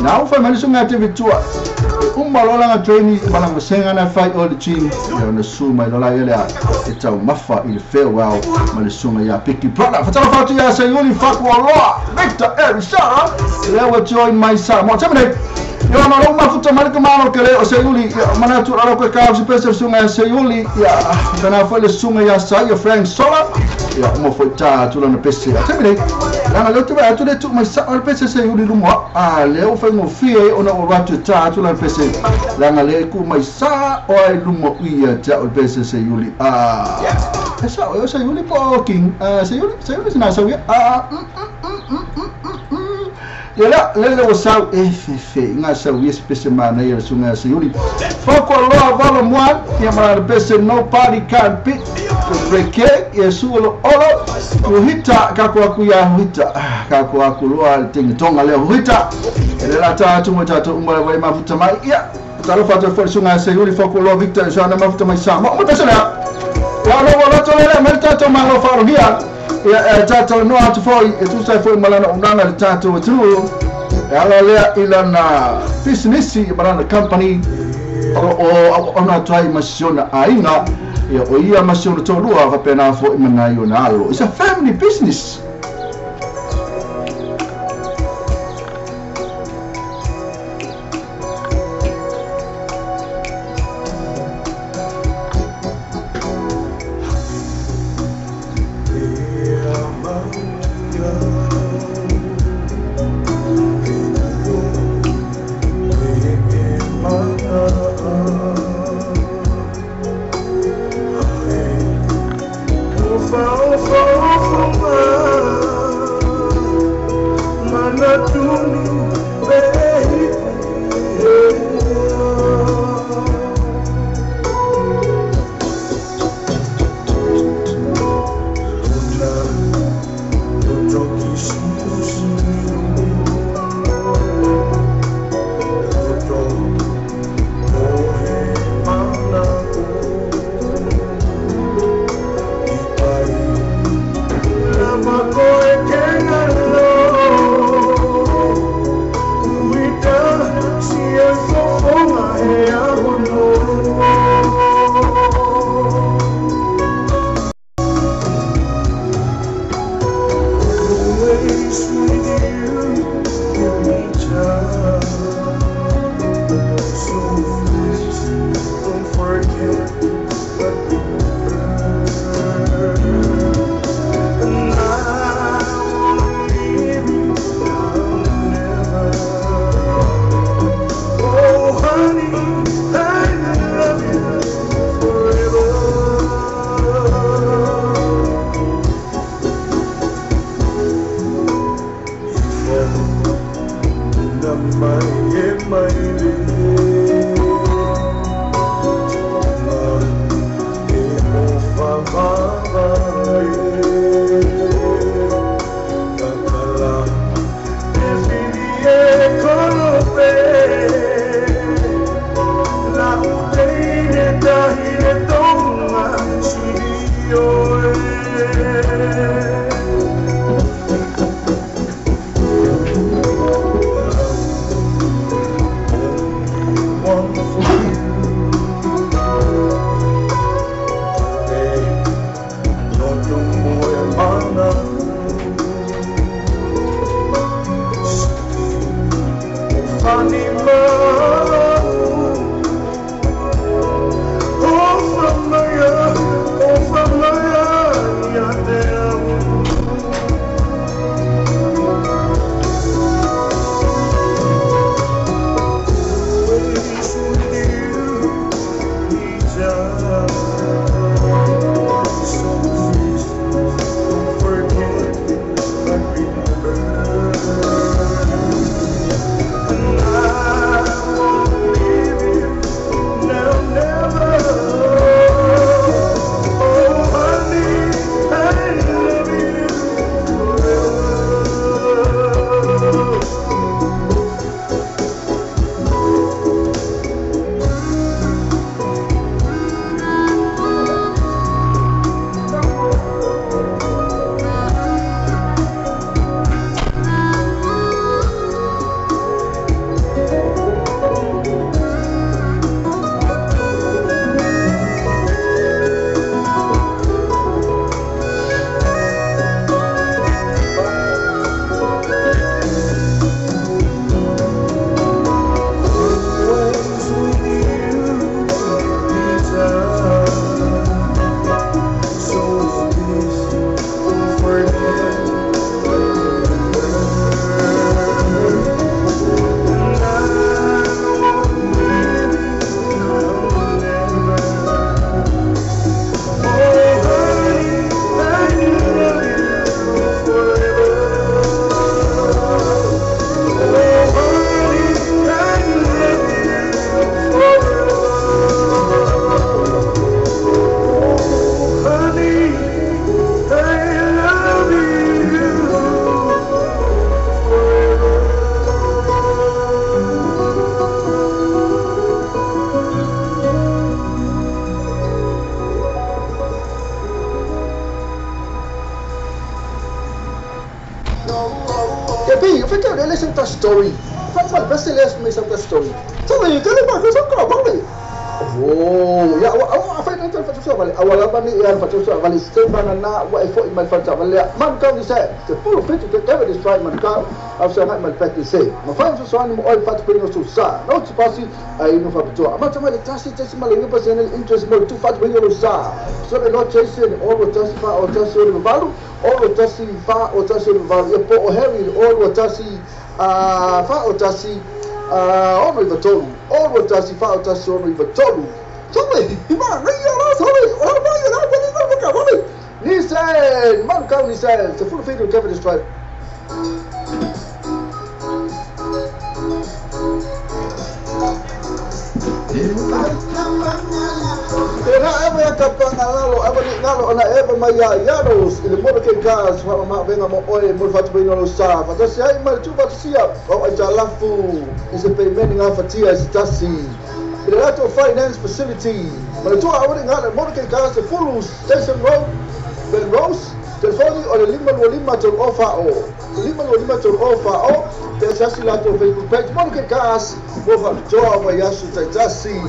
na u fai mai le susuga ia David Tua e uma loa langa training ma langa vasenga na fai o le gym ia ona su mai loa la ia lea e taumafa i le farewell ma le susuga ia Biggie Brother faatalofa atu ia Seiuli Fakualoa Victor Erisara lea ua join mai Samoa taimi nei Ia ona lou mafuta mai le kamalo ke le o Seiuli ia manatu alo koe ka se pese le susuga ia Seiuli ia tana foi le susuga ia Saia Frank Sola ia uma foi ta atu lana pese a taimi nei leaga lea ou te vaai atu le tuu mai sao le pese Seiuli luma a lea ua faigofie ona ou alu atu e ta atu lana pese leaga lea e tuu mai sao ai luma ui ia te au le pese Seiuli a e sao e o Seiuli po o King Seiuli Seiuli sina sau ia a Ia lea, lele ua sau e fefe i ngā sau ia se pese manaia le susuga ia Seiuli. Whakua loa valo mua ia ma le pese no party can beat the reggae ia sua lo olo huhita ka ko aku ia huhita ka ko aku loa le tinga tonga lea huhita e le la tā atu mo tātou uma le wai mafuta mai ia talofa atu foi le susuga ia Seiuli whakua loa Victor e mafuta mai Samoa o mo pese lea ia lo wa loto lele mai le tātou malo whaarohia Ia, e talanoa atu foi e tusa ai foi ma lana auaunaga i le tatou atunuu, e ala lea i lana pisinisi ma lana company o lo o auauna atu ai ma si ona aiga, ia, o ia ma si ona toalua faapena foi ma nai ona alo. It's a family business. Pi, o fete le se ta story. Fa ma le se le me sa ta story. So le te le ma ko so ka ba le. Oh, ya wa wa fa ta fa so vale. Awala ba ni ya fa so vale se ba na wa e fo i mal fa ta vale. Man ka ni se. Te full fit te te de strike man ka. Au sa mai mal fa te se. Ma fa so so ni mo oi fa te no so sa. No te pasi ai no fa to. Ma ta ma le tasi te ma le pa se interest mo tu fa te no sa. So le no Jason o lo tasi fa o tasi o le valu o lo tasi fa o tasi o le valu e po o Harry o lo tasi fa o tasi ono i vatolu o lo tasi fa o tasi ono i vatolu. So le ma re ya la so le o ma ya la pa ni ka ka le. Nissan man ka Nissan te full feature Kevin Drive. Tena ewa ya kapanga lalo, ewa ni ngalo ona ewa mai ya yaros, i le mora ke gas, wa ma venga mo oe, mo fatu pe no sa, fatasi ai mai tu fatu o ai talafu, i se pe meni ngā fatia i se tasi. I le lato finance facility, ma le tua awe ngalo, mora ke gas, te Fulu Station Road, Belrose, telefoni o le 525 tolu ofa o, 525 tolu ofa o, te sasi lato Facebook page, mora ke gas, mo fatu toa wa yasu taitasi.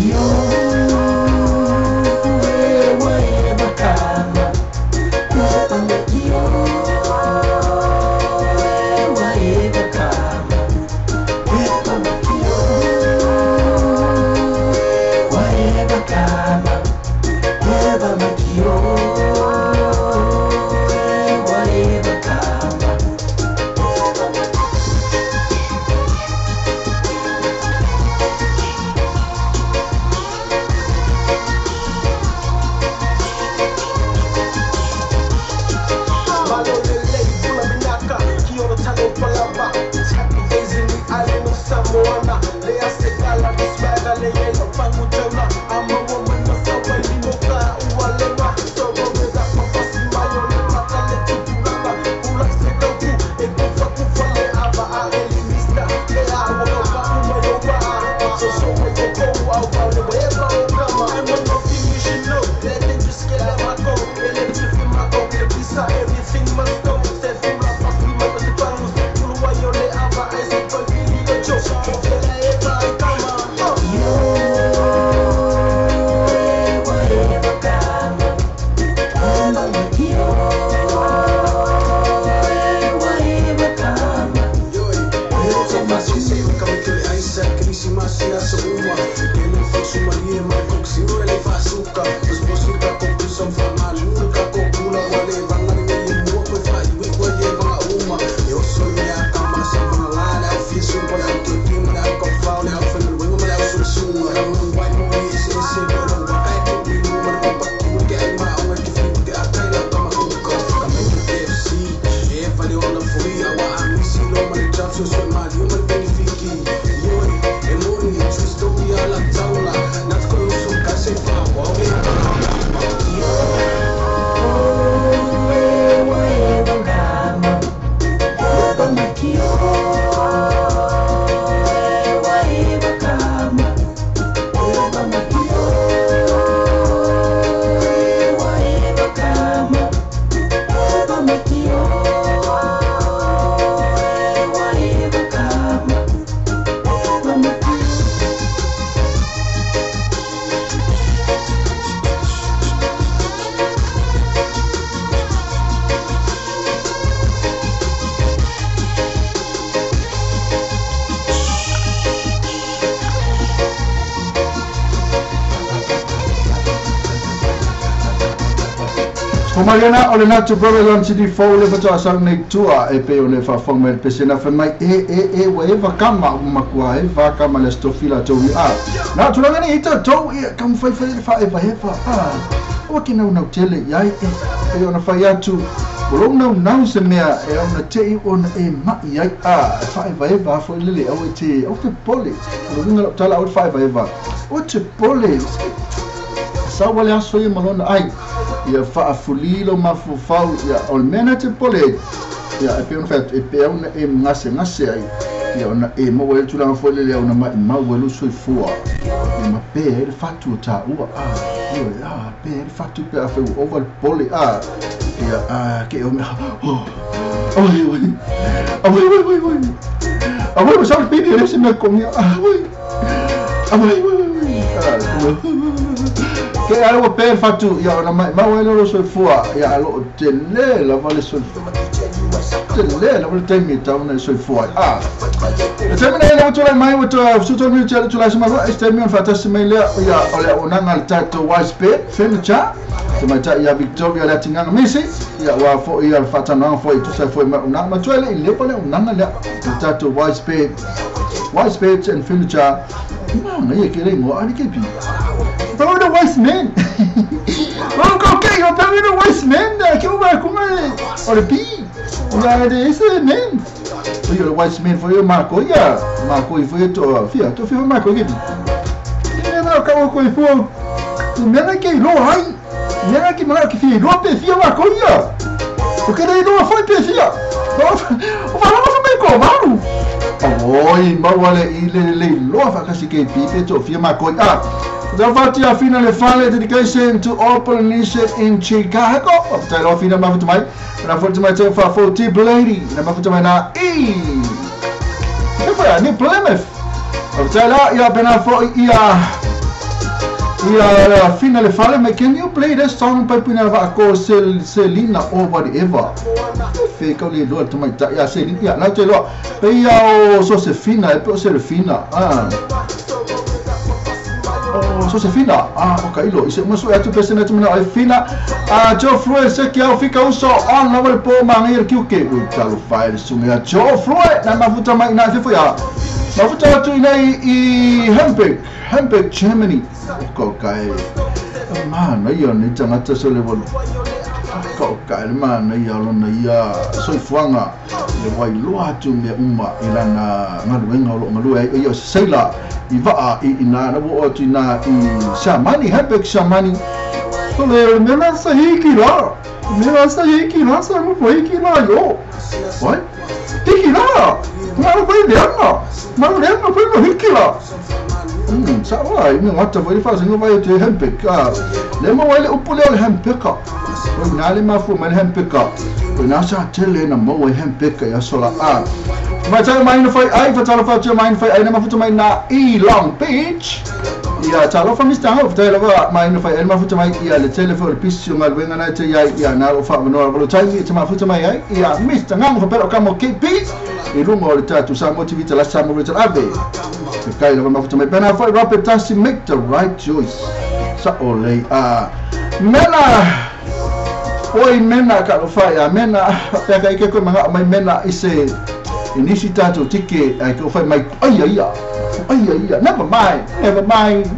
Yo, Fomaliana o le Natu Brother Lon City Fou le faatoa sau nei tua e pei ona e faafofoga mai le pese na fai mai e e e ua eva kama ua matua eva kama le aso tofi latou i a na o tulaga nei i tatou ia taumafai fai le faaevaeva a aua ke naunau tele i ai e pei ona fai atu o lou naunau se mea e ao ona te i ona e mai ai a e faaevaeva a foi lele aua e te aua te pole o le uiga o lau tala aua le faaevaeva aua te pole Sau a le aso ia ma lona ai, ia faafuli lou mafaufau, ia, o le mea na e te popole ai, ia, e pei ona fai atu, e pe au na e gasegase ai, ia, ona e maua ai le tulaga foi lele ona maimau ai lou soifua, ia, ma pe ai le fatu o taua, a, ioe, a, pe ai le fatu pe afai ua ova le popole, a, ia, a, ke o mea, oh, oi, oi, oi, oi, oi, oi, oi, ua sau le pili, e le se mea kogia, oi, oi, oi, Ke ai ua pe le fatu, ia ona maimau ai lea o lou soifua, ia a lo o tele lava le soifua, tele lava le taimi e tatau ona e soifua ai. A, le taimi nei lea ua tulai mai, ua toe 13 minute le itula e 12, e se taimi ona faatasi mai lea, ia o le auaunaga a le tatou Wise Bed Furniture, tamaitai ia Victoria Leatigaga Misi, ia aua foi le faatanoaga foi e tusa ai foi ma le auaunaga, matua e le i leva le auaunaga lea, le tatou Wise Bed, Wise Beds and Furniture. Manaia ke le ingoa ali ke pi. Pau le wise man. O ko ke o pau le wise man ke o ba kuma o le pi. Ia le ese man. O ia le wise man foi o mako ia. Mako i foi to fia to fia mako ke pi. Ia na ka o ko i fo. I mea ke i loa ai. Mea ke mana ke fia i loa pe fia mako ia. O ke le loa foi pe fia. O fa mai ko maru. Oi, maua le i le lelei loa faatasi ke pipe to fia makoi a. Tau fati a fina le fale dedication to all Polynesian in Chicago. Faafetai loa fina mafuta mai. Na futa mai tau fa fo ti lady. Na mafuta mai na i. E foi ni Plymouth. Faafetai la ia pena fo ia ia fina le fale mai can you play this song pai pina va ko Selina or whatever. Fe kau le loa tamaitai ia Selina ia lau te loa. Pe ia o Sosefina e pe o Selefina. Ah. O Sosefina. Ah, o ka ilo. I se uma sue atu pe sena atu mana ai fina. Ah, Joe Flue se ki au fika uso on lava le po ma ngai le kiuke. Ui talo fai le sunga ia Joe Flue na mafuta mai ina fe foi a. Mafuta atu ina i Hamburg, Hamburg, Germany. O kau kai. Manaia nei tangata so le walu. Kau kai le manaia o lona ia soifuaga le wailoa atu mea uma i lana galuega o loo galue ai o ia o se seila i vaa i ina na ua oo atu ina i Siamani, Hamburg Siamani. O le mea la sa hiki la, mea la sa hiki la sa mo hiki la yo. Wai? Hiki la. Ngalo pai leanga. Ngalo leanga pai mo hiki la. Sa wa i me ngata foi fa singo vai te Hamburg. Le mo wai le upu lea o le Hamburg. O ina le mafua mai le Hamburg. O ina sa tele na maua i Hamburg i aso la a. Mai tau mai na fai ai, fatalofa atu mai na fai ai na mafuta mai na i Long Beach. Ia talofa Mr. Hau, fatai lava mai na fai ai na mafuta mai ia le tele foi o le pisi o galuega na e te iai ia na o faamanoa lava lo taimi e te mafuta mai ai ia Mr. Ngango whapera o kamo KP i runga o le tātou Samoa TV te last Samoa Richard Ave. Te kai lava mafuta mai pena foi Robert Tasi make the right choice. Sa o lei a mena oi mena ka lo whai a mena pea ka ike koe manga mai mena i se i nisi tātou tike ai ko whai mai ai ai ai ai never mind never mind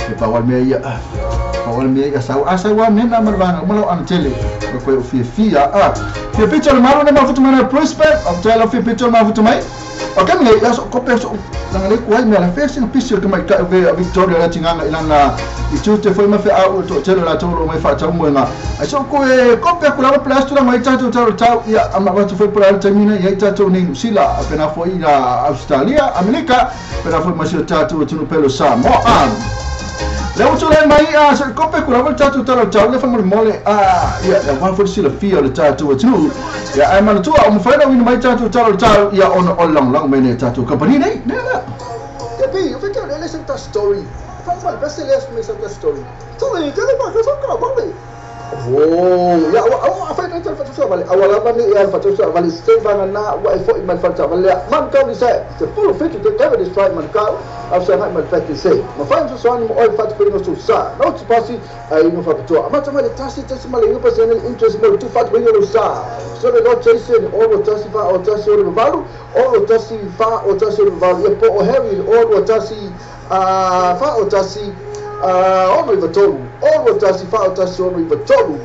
e pa wal mea ia pa wal mea ia sau a sau a mena ma vanga ma lo ana tele ko koe o fia fia a fia pito le malo na mafuta mai na Brisbane o te la fia pito le mafuta mai o ka nei ia so ko pe so langa le kuai mea la fea sina pisi o ke mai ka ve a Victoria la tinganga i lana i tute foi ma fe au to tele la tolo mai fa tau moenga ai so ko e ko pe ku la plas tu la mai tatu tau tau ia ama watu foi pula le taimina ia i tātou nei New Zealand a pena foi i Australia Amerika pena foi ma si o tātou tunu pelo Samoa Le ua tulai mai a se kope ku lava le tatou tala tau le faamolemole a ia ia aua foi le silafia o le tatou atunuu ia ae manatua ua mafai ona uina mai tatou tala tau ia ona o le lagolago mai nei a tatou kamupani nei mea lea. Kepi, o feke o le sa ta story. Fa fa se le sa ta story. Tole, tele ma ka sa ka ba. Oh, ia ua ua fa ta fa Wale awalava ni e alfa tosa wale sevanga na wa e foi mai falta wale man kau ni se se full fit to cover this right man kau au sa mai fati se ma fai so so ni mo oi fati pino so sa no ti pasi ai no fa to amata mai tasi tasi mai yo pasi interest mo tu fati pino sa so le no Jason o lo tasi fa o tasi o valu o lo tasi fa o tasi o valu e po o Harry o lo tasi fa o tasi o no ivatolu o lo tasi fa o tasi o no ivatolu.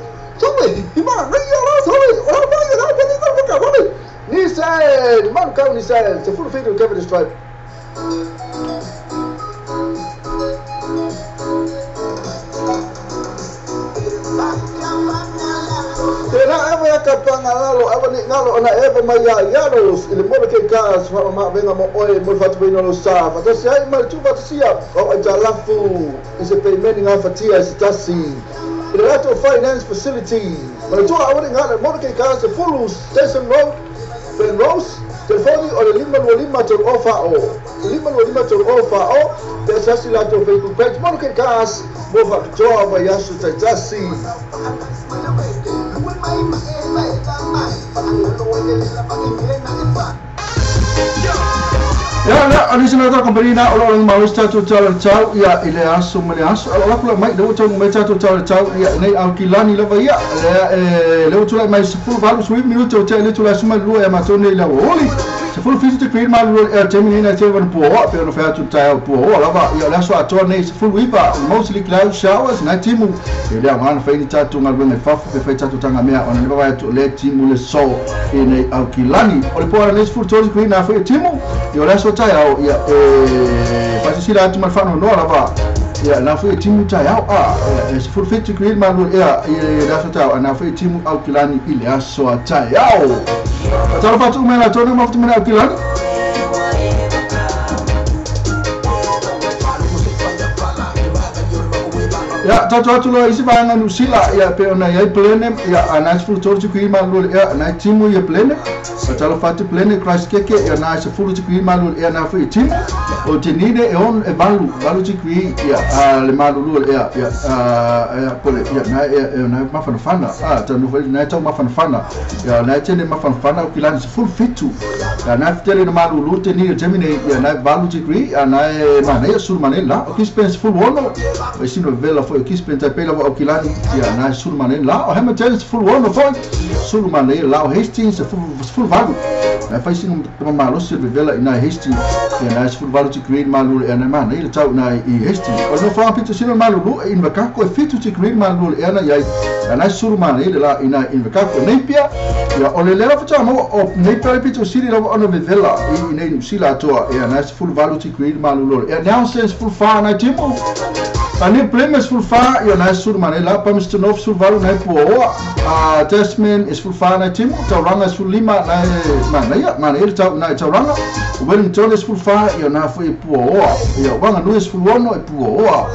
Nissan, man kau Nissan, se full fit to cover this tribe. Tena ewa ya kapangalalo, ewa ni ngalo ona ewa mai ya yaros, ile mole ke ka swa ma venga mo oi mo fatu bino lo sa. Fatasi ai mai tu fatasia, o ai jalafu, ise payment nga fatia ise tasi. Ile lato finance facility. Malatua awani ngala mole ke ka se full Station Road, Penrose. Telefoni o le 525 tolu ofa o 525 tolu ofa o te sasi lato Facebook page mole ke ka mo fatu ma yasu taitasi. Ya la additional company na olo olo mau sta tu tau tau ya ile aso mele aso olo kula mai le tau mai tau tau tau ya nei au kilani lava ya le le tu mai full valu sui minuto te le tu la suma lu ya matone la oli se full fitu te create mal lu termine na te van po pe no fa tu tau po lava ya la so ato nei se full wipa mostly cloud showers na timu le wan fa ni tatu ngal me fafu pe fa tatu tanga mea ona le va tu le timu le so nei au kilani ole po na full tau create na fa timu yo la so taiao ia e fasisila atu malfano no lava ia na foi timu taiao a se full fit to create malu ia e la so taiao na foi timu au kilani ile aso taiao talo fatu mela tonu maftu mela au kilani. Ya tatu atu lo isi vanga nusila ya pe ona ya plene ya anais full torch kui malu ya na timu ya plene talo fatu plene Christ keke ya na se full kui malu ya na foi timu o tenide e on e valu valu kui ya le malu lu ya ya ya pole ya na ya na mafana fana a tanu foi na tau mafana fana ya na tene mafana fana kilani se full fitu ya na tele na malu lu tenide gemine ya na valu kui ya na mana ya sul manela o kispen full wono o sino vela foi kispen tapela o kilani ya na sul manela o Hamilton full wono foi sul manela o Hastings full valu na fai sino malo se vela ina Hastings ya na full valu ti green malu ya na mana ile tau na i Hastings o no fa pito sino malu lu in vakako e fitu ti green malu ya na ya na sul manela la ina in vakako nepia ya o le lera fa mo o nepia pito sino la ono vela i ina sila toa ya na full valu ti green malu ya now sense full fa na timo ani Plymouth full fa ya na sul manela Palmerston North sul valu na po a Tasman is full fa na timo Tauranga sul lima na mana ya mana ile tau na Tauranga Wellington is full fa ya na foi po ya wanga no is full wono e po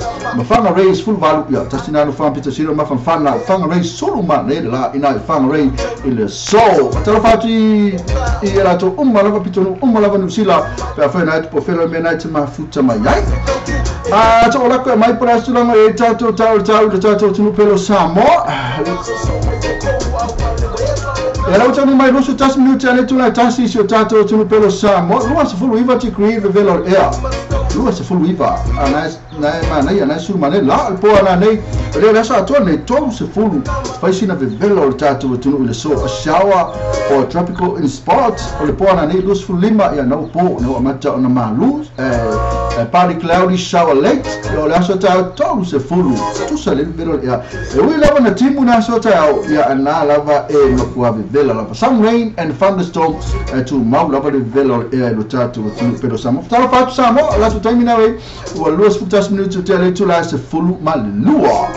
Whangarei is full valu ya tasina no fa pita siro ma fa fana Whangarei sulu mana la ina Whangarei ile so talo fati i la to umma lava pito no umma lava no sila pe fa na po felo me na te mafuta mai ai a to la ko mai por asulanga e tau tau tau tau tunu pelo Samoa. Era o tanu mai rusu tas minuti ale tuna tasi si o tato tunu pelo Samoa. Lua se fulu iva ti kri velo ea. Lua se fulu iva. Ana na mana ia na suru mane la po ana nei. Le la sa to nei to se fulu. Fai sina velo tato tunu le so a shower or tropical in spot. O le po ana nei lua se fulu lima ia na po na amata ona malu. Partly cloudy shower late. Yo la so tau to se fulu. Tu sa le velo ia. E ui lava na timu na so tau ia ana lava e no kuave vela lava. Some rain and thunderstorms to mau lava le vela e lo tatu pero Samoa. Talo fatu Samoa la tu termina we o luas futas minutos te le tu la se fulu malua.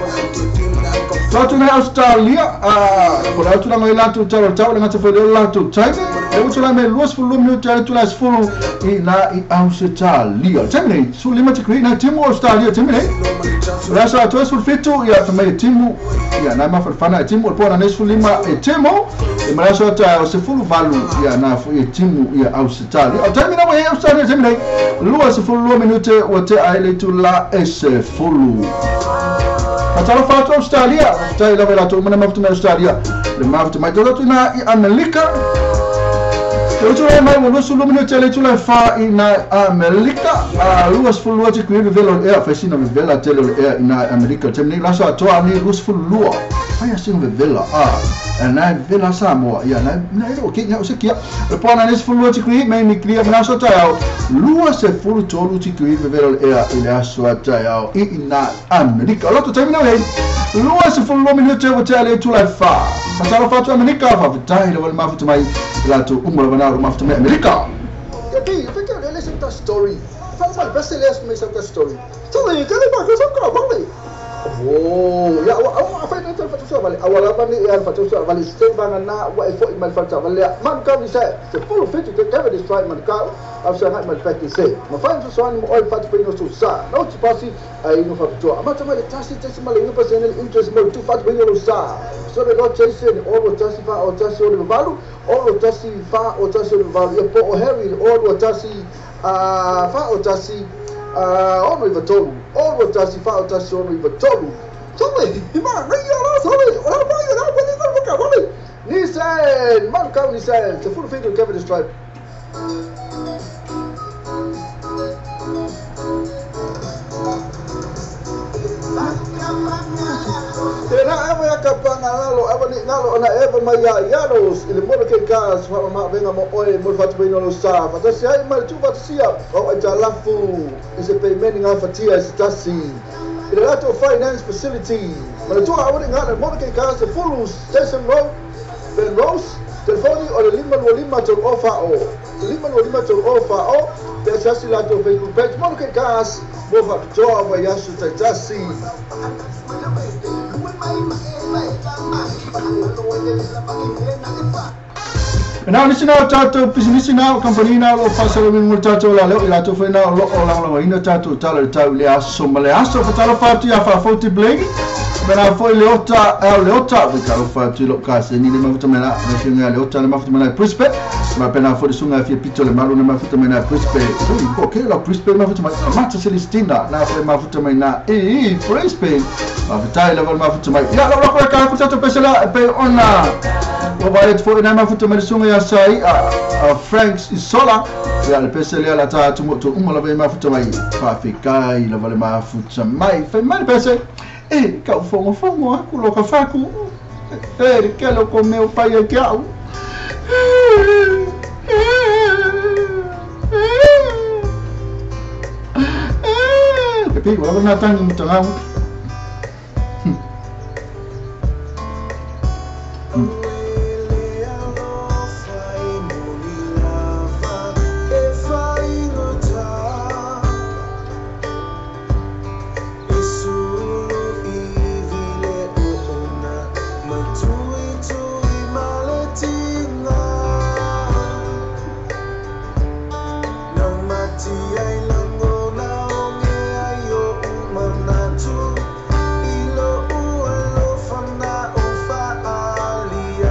Tatu na Australia a por la tu la mai la tu talo talo la tu la tu time e tu la me luas fulu minutos te tu la se fulu i na i Australia. Termine su lima te na timu Australia termine. La sa tu sul fitu ya mai timu ya na ma fana timu po na ne lima e timu e mara so ta se fulu valu ya na fu e timu ya Australia. O termina mo Australia termine. Lua se fulu minute o te aile tu la se fulu. Atalo fatu Australia, tai la vela tu mana maftu Australia. Le mafuta mai tolu na i Amerika. Le tula mai mo lusu lumini tele tula fa i na Amerika. A luas fulua te kuivi velo ea faisina vela tele ea i na Amerika. Temni lasa atoa ni luas fulua. Fai asina vela a na vela Samoa ia na na ro ke nya o se kia. Le pona nes fulua te kuivi mai ni klia na so tao. Luas se fulu tolu te kuivi velo ea i le aso tao i na Amerika. Loto temni nei. Luas fulua minute tele tula fa. Fatalo fatu Amerika fa fatai le wal mafuta mai la tu umra bana mafuta mai Amerika. Ya pi, fe ke le se ta story. Fa ma best le me se ta story. Tole ke le ba ko so ka ba le. Oh, ya wa wa fa na fa tu vale. Awala ba ni ya fa tu vale se ba na wa e fo i mal fa ta vale. Man ka ni se se full fit te ka de strike man ka. Af sa ma fa ti se. Ma fa tu so ni mo fa tu no so sa. No ti pasi ai no fa tu. Ma ta ma le tasi tasi ma le no pasi interest mo tu fa tu no sa. So le lo chase o lo tasi fa o tasi o le valu o lo tasi fa o tasi o le valu e po o Harry o lo tasi fa o tasi ono i vatolu o lo tasi fa o tasi ono i vatolu. Tole ma re ya la tole o la ba ya la ba ni ka ba le Nissan man ka Nissan te full fit Kevin Stripe. Tena ewa ya kapanga lalo ewa ni ngalo ona ewa mai ya yaros ile mo ke ka fa ma venga mo oi mo fa tu no sa fa ta sia mai tu fa sia o ai ta lafu is a payment nga fa tia is tasi ile lato finance facility ma tu a uri ngala mo ke ka se full station road Ben Rose telefoni o le lima lima to ofa o lima lima to ofa o te sasi lato Facebook page mo ke ka mo fa to wa yasu ta tasi. Na nisi na tatou pisinisi na company na lo fasalo mi mo tatou la leo ila to foi na lo o la la ina tatou tala tau le aso ma le aso fa tala fa tu ya fa foti blegi mena foi le ota le ota we ka fa tu lo ka se ni le mafuta mena le finga le ota le mafuta mena Brisbane ma pena foi sunga fi pito le malu le mafuta mena Brisbane o ke la Brisbane mafuta mai mata Celestina na foi mafuta mai na e Brisbane ma fatai le mafuta mai ya la la ka ku tatou pesela pe ona o vai foi na mafuta mai sunga ya sai a Franks Isola ya le pesele la ta tu mo to umala be mafuta mai fa fikai la vale mafuta mai fe mai pese e ka fongo fongo aku lo ka faku e ke lo ko meu pai e ke au e pe wala na tangi mutanga. Manatu, ilo ualo fana o faali.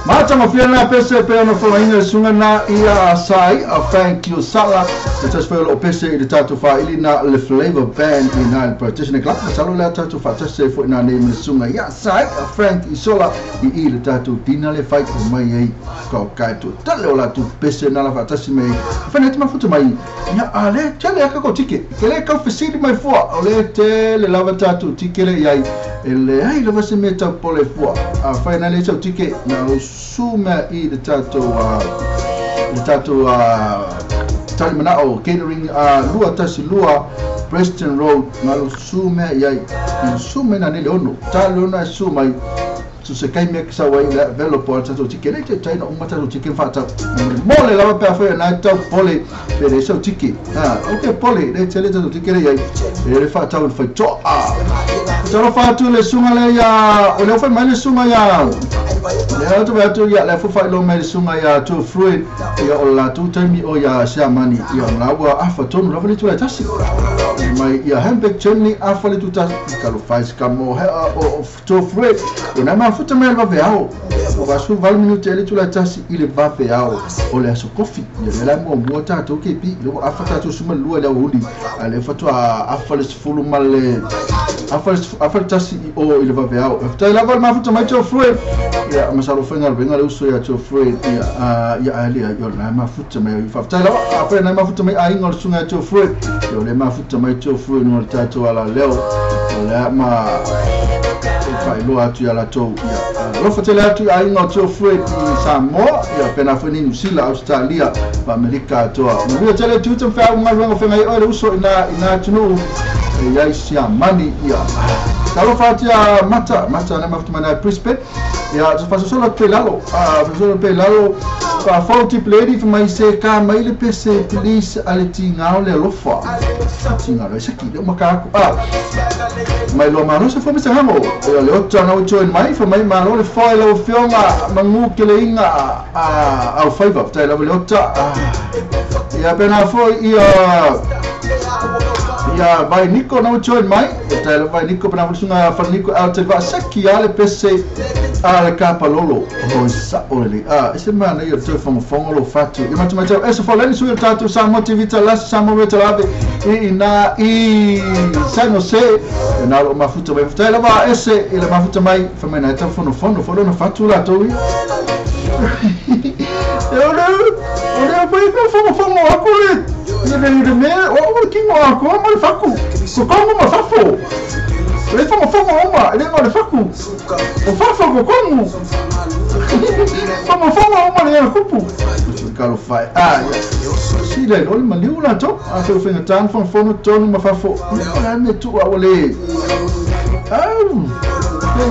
Matangofia pese pe ona following sunga na ia sai a thank you sala le tas felo pese i le tatou faili na le Flavor Band i na partition club salo le tatou fa tase fo na ne sunga ia sai a Frank Isola i le tatou dina le fight mai ai ka kai tu tale ola tu pese na la fa tase mai fa net ma futu mai ia ale tele ka ko tike kele ka facility mai fo ole tele lava tatou tike le iai ele ai lava se me tau pole fo a finally tau tike na suma i le tatou talimanao catering 212 Preston Road ngalo suma iai suma na nele ono talona suma so se kai me sa wai la velo po tatou tike le te taina uma tatou tike fa tau mole lava pe fa na tau pole pe so tike ah okay pole le tele tatou tike le iai le fa tau fa to a talo fa tu le sunga le ya o le fa mai le sunga ya le atu atu ya le fa lo mai sunga ya tu fruit ya o la tu taimi o ya siamani ya la wa afa tonu lava le tu le tasi mai ya Hamburg Germany afa le tu tasi ka lo fa ska mo he o tu fruit o na ma futa mai va veao o va su val minute le tu la tasi ile va veao o le so kofi ya le mo mo ta to ke pi lo afa ta tu suma lua le uli ale fa tu afa le fulu mal afa tasi o ile va veao ta la va ma futa mai tu fruit ya masalo fenga benga le uso ya tu fruit ya ya ali yo na ma futa mai fa ta la afa na ma futa mai ai ngol sunga tu fruit yo le ma futa mai tu fruit no ta tu ala leo le ma fa lo atu ya la to ya lo fa tele atu ai ngol tu fruit i Samoa ya pena fo ni New Zealand Australia pa Amerika to mo tele tu tu fa ngol ngol fenga o le uso ina tunu ya siamani ya talo fa tia mata mata na ma futa mai Brisbane ya fa solo pelalo a solo pelalo fa faute play fa mai se ka mai le pc please ale tinga le lofa tinga le saki le makaku a mai lo malo se fo me se hamo ya le otto na join mai fa mai malo le fo le fionga mangu ke le inga a au five up tai la le otto ya pena fo ia ya vai Nico no join mai tai vai Nico pena sunga fa Nico out va saki ale pc ale kapa lolo o sa ole a ese mana io te fongo fongo lo fatu e matu matu ese fo leni su tatu sa motivita la sa mo la e na i sa no se na lo mafuta mai tai la va ese ile mafuta mai fa mai na ta fono fono fo lo fatu la to e ole ole poi ko fongo fongo akule ne ne me o ki mo ko mo faku ko ko mo fafo le fongo fongo oma le mo le faku o fafo ko komu fongo fongo oma le kupu kalo fai ah si le lo ma liu la to a se fenga tan fon fono tonu ma fafo la ne tu a ole ah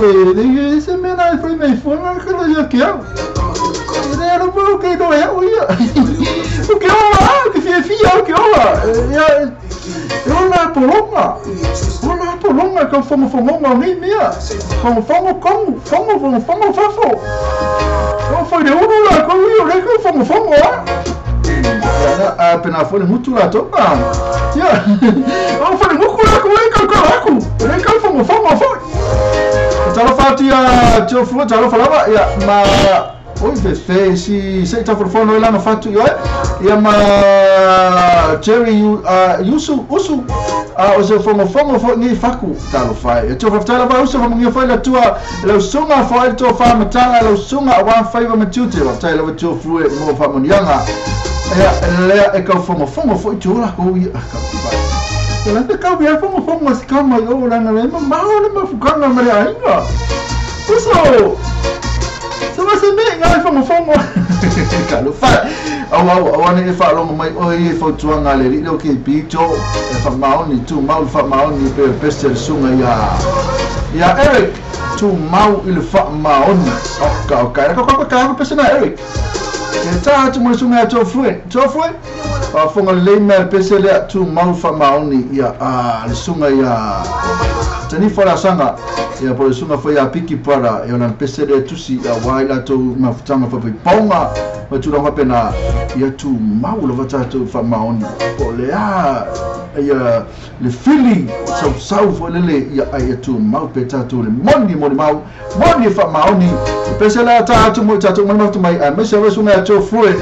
le le se me na foi me foi ma que lo yo que era o que não é o o que ola que fia o que ola eu na polonga o polonga que fomo fomo nem minha fomo fomo como fomo fomo fomo fafo o foi de uno lá com o le que fomo fomo a pena foi muito lá to ah ya o foi muito lá com o que com le que fomo fomo foi talo fatia tio flu talo falava ya ma oi fefe si se ta forfono lá no fatu yo ya ma Jerry Yusu usu a o se fomo fomo fo ni faku talo fai e to fa ba usu fomo ni fai la tua la sunga fo to fa matanga la sunga wa fai va matute wa tai la tu flu mo fa mo yanga ya le e ka fomo fomo fo tu la ko i ka fa la te ka bia fomo fomo se ka ma yo la na le ma ma le ma fu ka na ma le ainga usu se se me ngai fomo fomo ka lo fa au au au ne fa lo mai o e fo tuanga le le ke pito e fa maoni tu mau fa maoni pe pese sunga ya ya Eric tu mau ile fa maoni o ka ka ka ka pese na Eric e ta tu mo sunga to fue a fonga le me pese le tu mau fa maoni ya a le sunga ya Tanifa la sanga ia po le suga foi a Piki Brother e ona pese le tusi ia wai latou mafutaga faapaipaoga ma tulaga faapena ia tumau lava tatou faamaoni po o le a ia le fili sausau foi lele ia ai ia tumau pe tatou le moni molimau moni faamaoni pese le ta atu mo tatou mafuta mai aemaise le suga ia Tofue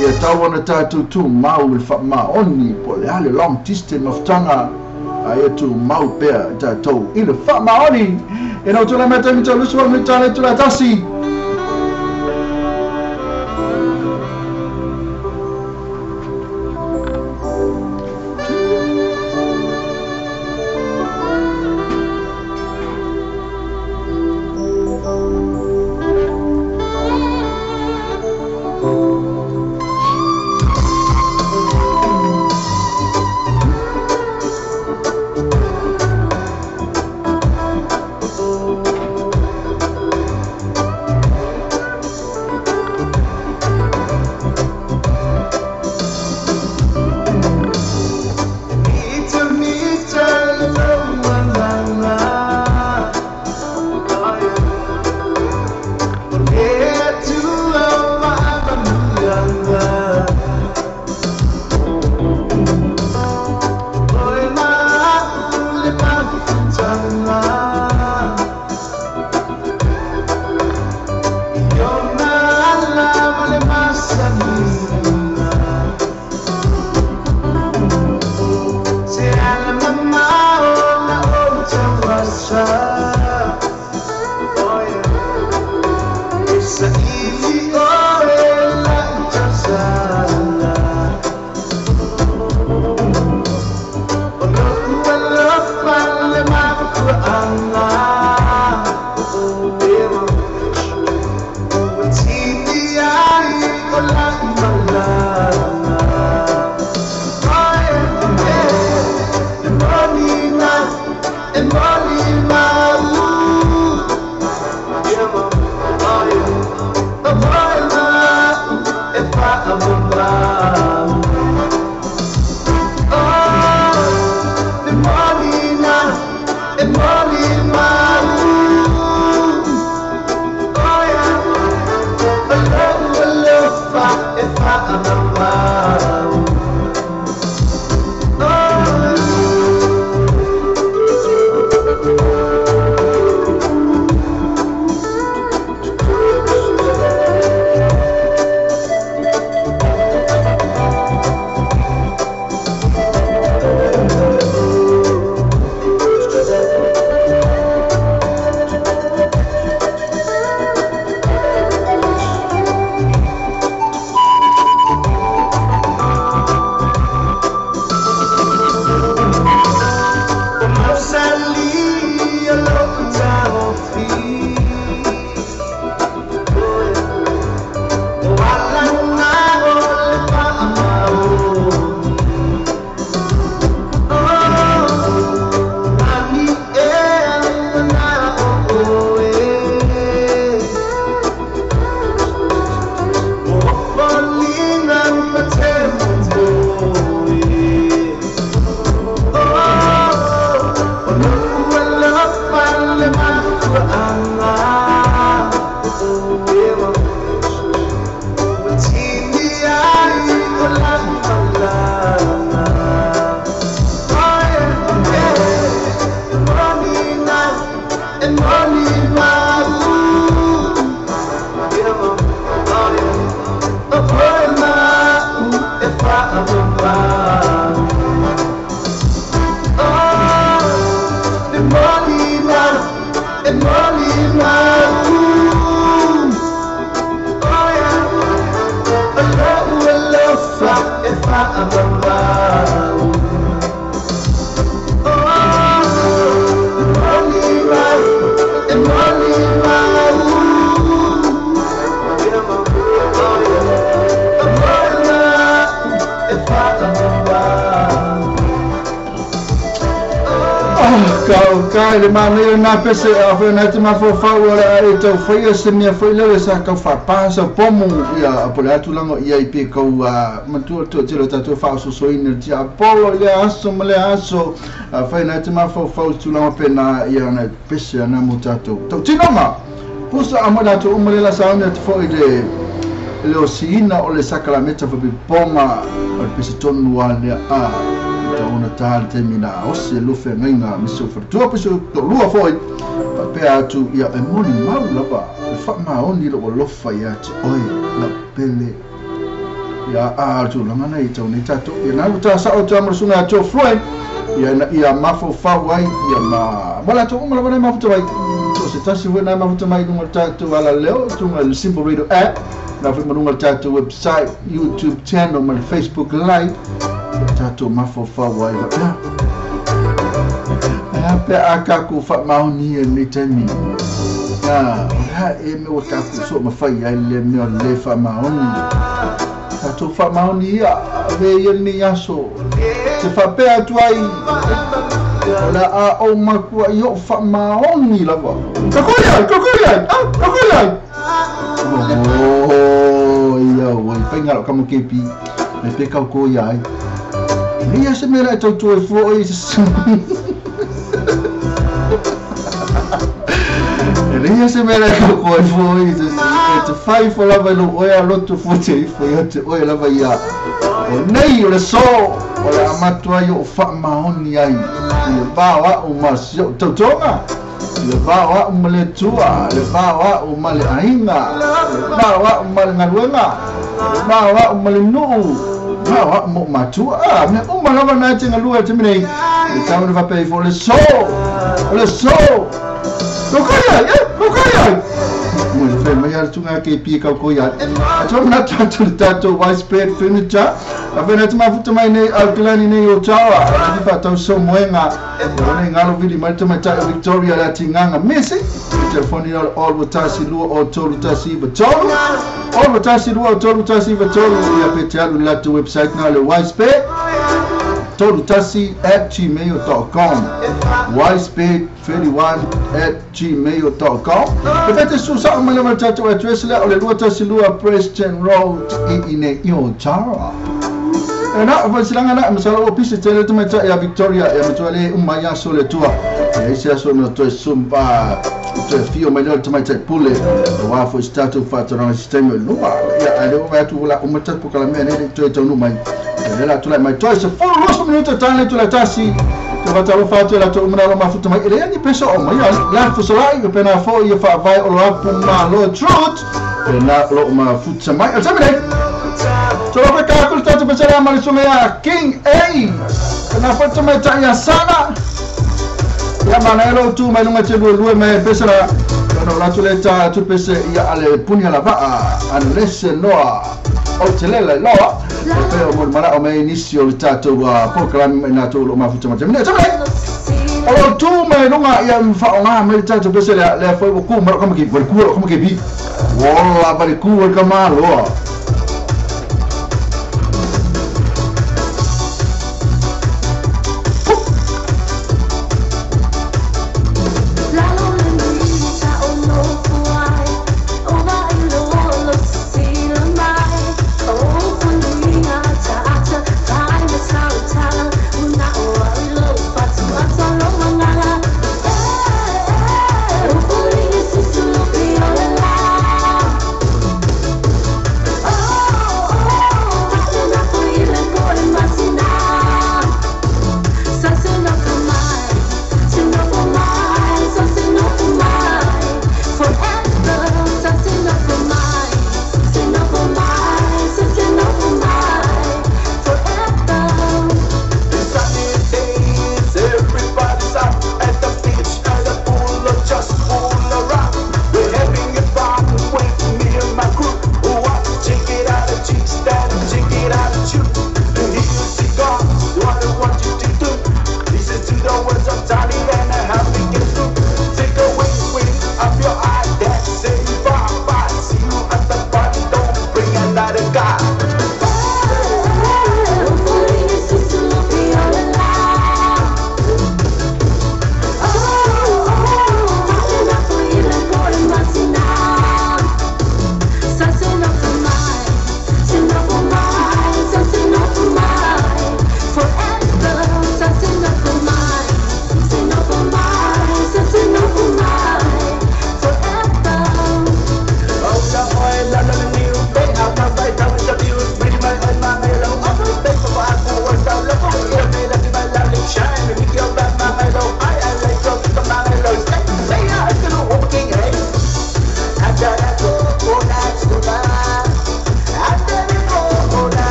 ia tau ona tatou tumau le faamaoni po o le a le long distance mafutaga aia tumau pea tatou i le faamaoni e na tula mai taimi tau lusu mai tale tula tasi. Faafetai le manaia lena pese afai na te mafaufau o le a e taufaia se mea foi lele sa tau faapā sau pomu ia po o le a tulaga i ai pe kau matua le toatele o tatou faaososoina le tiapolo i lea aso ma lea aso. Afai na te mafaufau i se tulaga pena ia na pese ana mo tatou tautinoga pusa a mo latou uma le la sauni atu foi le le osiina o le sakalameta fapipoga o le pese tonu a lea a taona tā le taimi na ose lufe ngaiga ma se faletua pe se toalua foi faapea atu ia e moni mau lava le faamaoni lou alofa ia te oe lau pele ia a le tulaga na i tau nei tatou ia na ua tasao atu ma le susuga ia Joe Floyd ia ina ia mafaufau ai ia ma ma latou uma lava na e mafuta mai so se tasi foi na e mafuta mai i luga o le tatou alaleo i luga i le Simple Radio app na foi ma luga o le tatou website YouTube channel ma le Facebook live ia tatou mafaufau ai faapea ae a pe a tatou faamaoni ia i lenei taimi a o le a ea mea ua tatou soomafai ai le mea o le lē faamaoni tatou faamaoni ia ave ia lenei aso te faapea atu ai o le a ou matuai o'u faamaoni lava kakoi ai kakoi ai a kakoi ai oh ia oi faiga la'u kama kepi mai pe kaukō ia ai e leai se mea la e tautua ai fua oe i se E leai se mea la e kaukō ai fua oe i se e te fai ifo lava i lou oe a loto fua te ifo ia te oe lava ia o nei o le aso o le a matua ai o'u faamaoni ai i le va o a'u ma si o'u tautoga i le va o a'u ma le Atua le va o a'u ma le aiga le va o a'u ma le galuega le va o a'u ma le nuu le va o a'u ma o'u matua a mea uma lava na e te galue taimi nei e tau ona faapea ifo o le aso o le aso kaukoi ai e kaukoi ai mo le fai mai a le tuga KP e kaukoi ai a tau manatu atu le tatou widespread furniture a whena te mafuta mai nei au te lani nei o Tawa a te whatau so moenga o nei ngalo vili mai te maitai o Victoria le ati nganga mesi i telefoni o le 012 o 3 1 9 3 012 o 3 1 9 3 ia pe te alu i le latou website na le widespread 31@gmail.com wisebed31@gmail.com E fai te susao mai lava le tatou address lea o le 212 Preston Road i inei i Otara. E na, faasilanga na, masalo ua pisi tele le tamaitai ia Victoria ia matua le uma ai aso o le Atua. E ai se aso na toe sumba toe afio mai lea o le tamaitai pule aua foi se tatou faatanoga i se taimi o i luma. Ia, ae lea ua vaai atu ua la uma le tatou polokalame nei le i toe taunuu mai. Ia lea la tulai mai toe 10 minute tane le itula tasi. Te faatalofa atu e latou uma na mafuta mai. E leai ni pesa o mai la fesolai pe na foi ia faavae o lo apu malo truth pe na lo mafuta mai. O le taimi nei, tolo pe ka aku le tatou pesele ma le susuga ia King A. Pe na foi tamaitai ia Sana. Ia manaia lou tu mai luga te luelue mai e pese la. Ona o latu le ta atu pese ia ale puni ala vaa analese noa o te lela i loa. E pei o mo le manao mai nisi o le tatou polokalame mai natou o lo o mafuta mai taimi nei. Taimi nei, o lo o tu mai luga ia faaaoga mai le tatou pese lea, lea foi ua ku mai lou kama kepi, vale ku lou kama kepi. Ola vale ku o le kama loa.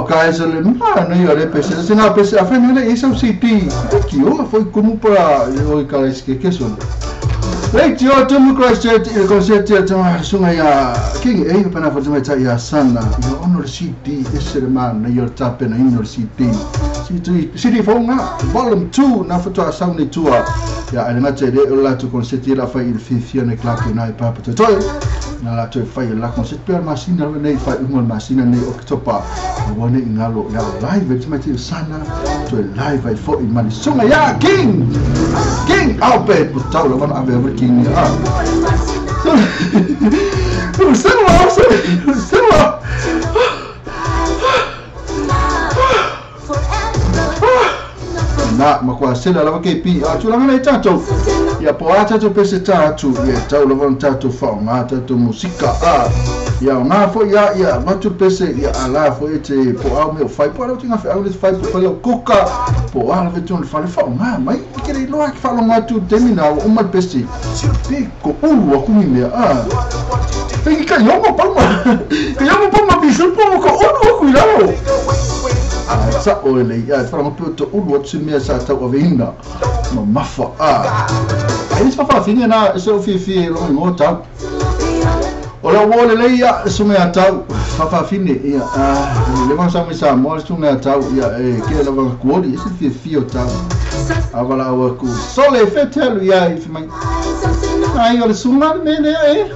ka e le ma no yo le pese se na pese a fa no le isa CD ki o foi como para o ka le que so le tio tu Christchurch il concerto te sunga ya king e pa na fa te mai ya sana yo ono le CD ese le man na yo tape na ino le CD CD CD fonga volume 2 na fa to sound ni tua ya ele ngate le la tu concerto la fa il fifia ne club na papa to toi na la tu fa la concerto per masina ne fa uma masina ne October wane ingalo ya live te mai sana to live ai fo i mani sunga ya king king Albert tau la ave ave king ya so na makwa sela lava KP a tu langa nei tatou ia po a tatou pese tatu ia tau lava tatou faoga tatou musika a ia ngā fo ia ia matu pese ia ala fo e te po au meo fai po ala tinga fe au le fai po le kuka po ala fe tonu fale faoga mai ke le loa ki faaloga atu temi na o uma pese pe ko ulu aku ni mea a pe ka yongo palma ka yongo palma bisu po ko ulu aku i lalo sa o le ia fa mo to ulu atu mea sa tau aveina ma mafa a e fa fa fini na se o fi fi lo ngo tau o le wo le ia sunga tau fa fa fini ia le va sa mi sa mo sunga tau ia e ke la va ku ri se fi fi o tau avala o ku sole fetelu ia i fi mai ai o le sunga me ne e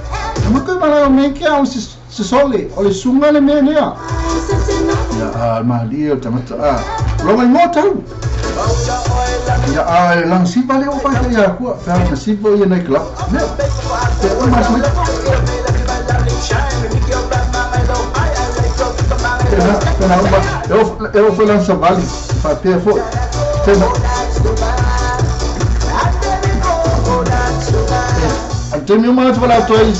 ma ko mala me ke au se sole o le sunga le me ne ia a ma li o tamata a lo mai mo tau ia a lang si vale o fa ia ku fa na si vo ia na club ne te o mas me eu fui lança vale fa te fo te te mi ma te la toi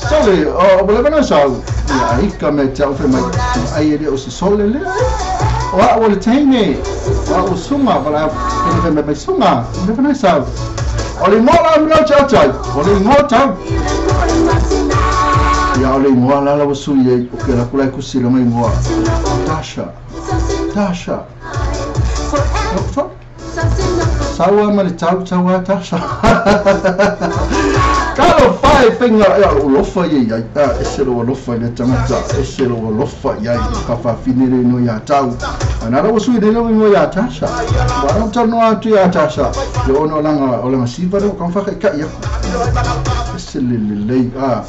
sole o le na sa ia ai ka me te o fe mai ai ele o se sole le o a o le teine o o sunga vala pe me me sunga me na sa o le mola me cha cha o le ngota ia o le ngoa la la su ye o ke la kula ku si lo mai ngoa Tasha Tasha Sawa ma le tau tau Tasha Kalo fai finga ia o lofa ye ia e se lo lofa le tangata e se lo lofa ia ka fa finere no ia tau ana la su ile no ia Tasha wa no no atu ia Tasha le ono langa o langa siva ro ka fa ka ia se le le a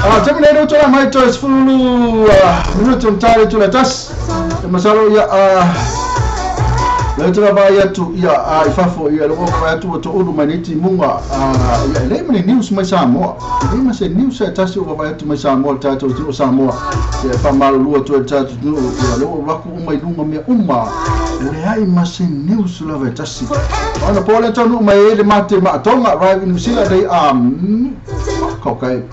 a te me no tola mai to sfulu minuto tare tu la tas e masalo ia a le tula vai atu ia a i fafo ia lo vai atu to ulu mai niti munga a ia le mani news mai Samoa le ma se news e tasi o vai atu mai Samoa tatou tu Samoa ia fa malu tu tatou tu ia lo waku mai lunga me uma le ai ma se news la vai tasi ona po le tonu mai le mate ma tonga right in New Zealand they are okay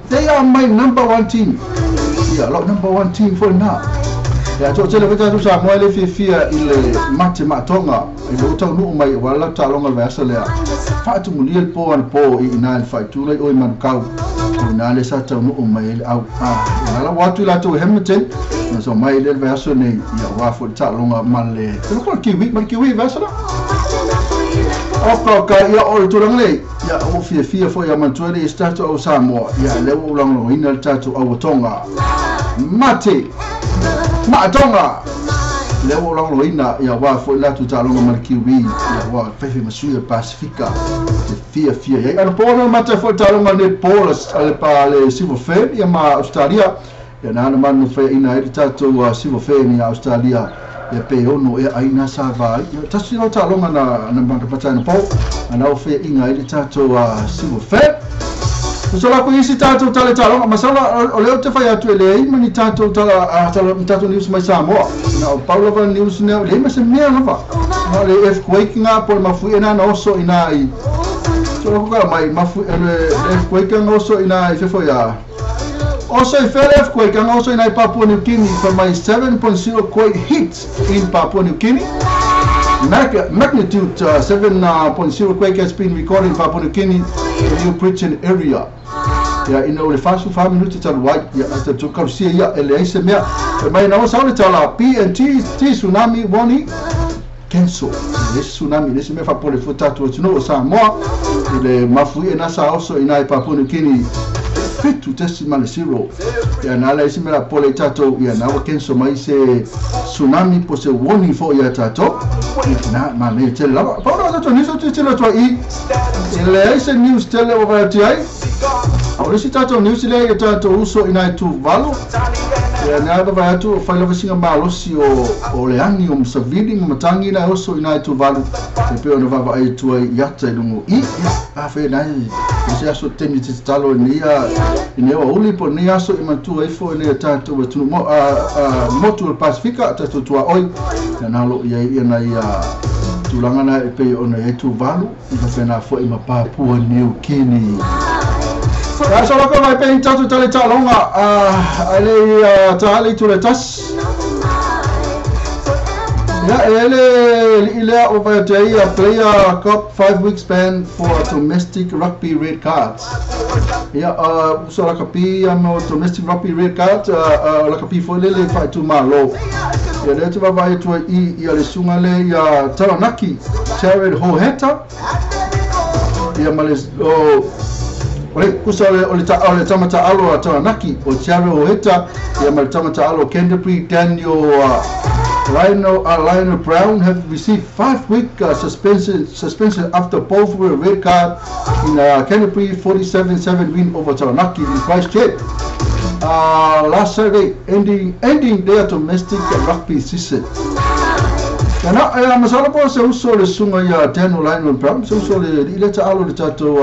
they are my number one team ia lo number one team for now ia to tele veta tu sa mo le fia i le mate ma tonga e lo tau nu mai wala ta longa versa le fa tu mulia po an po i na fa tu le oi man kau na le sa tau nu mai au a la watu la tu Hamilton na so mai le versa ne ia wa fo ta longa mal le te ko kiwi mal kiwi versa la o ka ia o tu le ia o fia fia fo ia man tu le start o Samoa ia le o lang lo ina ta tu au tonga mate ma tonga le o lang lo ina ia wa fo la tu ta longa mal kiwi ia wa fe fe masu Pasifika te fia fia ia ana po no mate fo ta longa ne po ale pa le Silver Fern ia ma Australia ia na na man fe ina e ta tu Silver Fern ia Australia ia pe ono e aina sa vai ia tasi lo ta longa na na banka patana po ana o fe inga e ta tu Silver Fern so la ko isi tatou tale talo masala o le te fai atu ele ai mani tatou tala tala tatou news mai Samoa na o Paulo va news ne le ma se mea lava na le earthquake nga po mafu ena na oso ina i so ko ka mai mafu ele earthquake nga oso ina i fefo ya oso i fele earthquake nga oso ina i Papua New Guinea for my 7.0 quake hit in Papua New Guinea. Magnitude 7.0 quake has been recorded in Papua New Guinea, the New Britain area. Ia ina o le 44 minuti talu ai ia tatou talosia ia e leai se mea. Fai mai na ua sau le tala PNG Tsunami Warning Cancel. E leai se tsunami, e leai se mea faapole fua tatou atunuu o Samoa i le mafuie na sa oso i nai Papua New Guinea 7.0. Ia na leai se mea pole i tatou, ia na ua cancel mai se tsunami po se warning foi ia tatou. Ia na manaia tele lava. Pau na tatou news o tilotilo atu ai i, e leai se news tele ua vaai atu ai. A o le isi tatou news lea ia tatou uso i nai Tuvalu. Ia na vaai atu o fai lava singa malosi o le agi o masavili ma matagi na oso i nai Tuvalu. E pei ona vaavaai atu ai i ata i luga o i. Ia, a fai nai se aso taimi te tatalo i nei i nei aoauli po o nei aso i manatua ifo i nei tatou atunuu motu o le Pasifika, tatou tuaoi. Ia na o lo o i ai ia nai tulaga na e pei ona i ai Tuvalu, i faapena foi ma Papua New Guinea. Ia so lako mai pe i tatou tale taaloga ai le i taale i tule tasi. Ia e ele li'i lea ua vaai atu ai a player cop 5 weeks ban for domestic rugby red cards. Ia uso lakapi ia mo domestic rugby red card lakapi foi lele faaitumalo. Ia lea te vaavaai atu ai i ia le susuga lea ia Taranaki Jared Hoheta. Ia ma le o le kusa o le tama taalo a Taranaki o Jared Hoheta ia ma le tama taalo o Canterbury Daniel Lionel Brown have received 5-week suspension after both were red card in a Canterbury 47-7 win over Taranaki in Christchurch last Saturday, ending their domestic rugby season. Ia na masalo po se uso le susuga ia Daniel Lionel Brown, se uso le i le taalo le tatou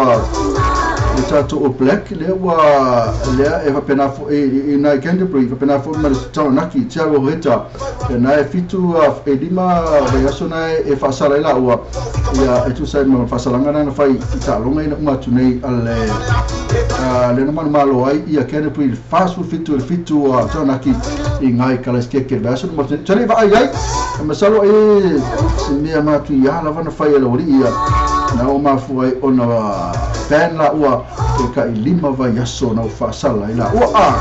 All Black lea ua lea e faapena foi i nai Canterbury, faapena foi ma le Taranaki Tiago Hoheta. Ia na e 7 e 5 vaiaso na e faasala ai laua ia e tusa ai ma faasalaga na fai i taaloga ina uma atu nei a le le na manumalo ai ia Canterbury le 47 le 7 Taranaki i ngai Kalaskeke le vaiaso na tele vaai ai. E masalo e se mea matu ia lava na fai e le alii ia na o mafua ai ona ban la ua e ka i 5 vaiaso na o faasala ai la ua a.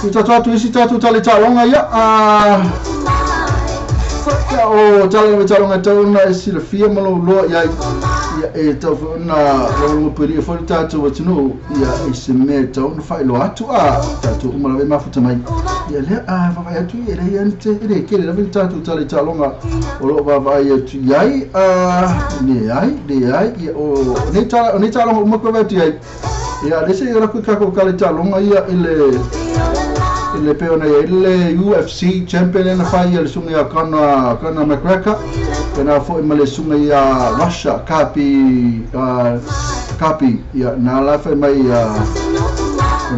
I tatou atu isi tatou tale taaloga ia ia o tale le taaloga tau na e silafia ma louloa iai ia e tau foi ona logologo puilia foi le tatou atunuu ia i se mea tau na faailoa atu a tatou uma lava e mafuta mai. Ia lea vaavaai atu e leai ani te e le kele lava le tatou tale taaloga o loo vaavaai atu iai leai leai ia o nei taaloga uma koe vaai atu iai. Ia le se raku kako kale taaloga ia i le pe ona ia le UFC champion na fai ia le susuga ia Conor McGregor pena foi ma le susuga ia Russia Kapi ia na la fai mai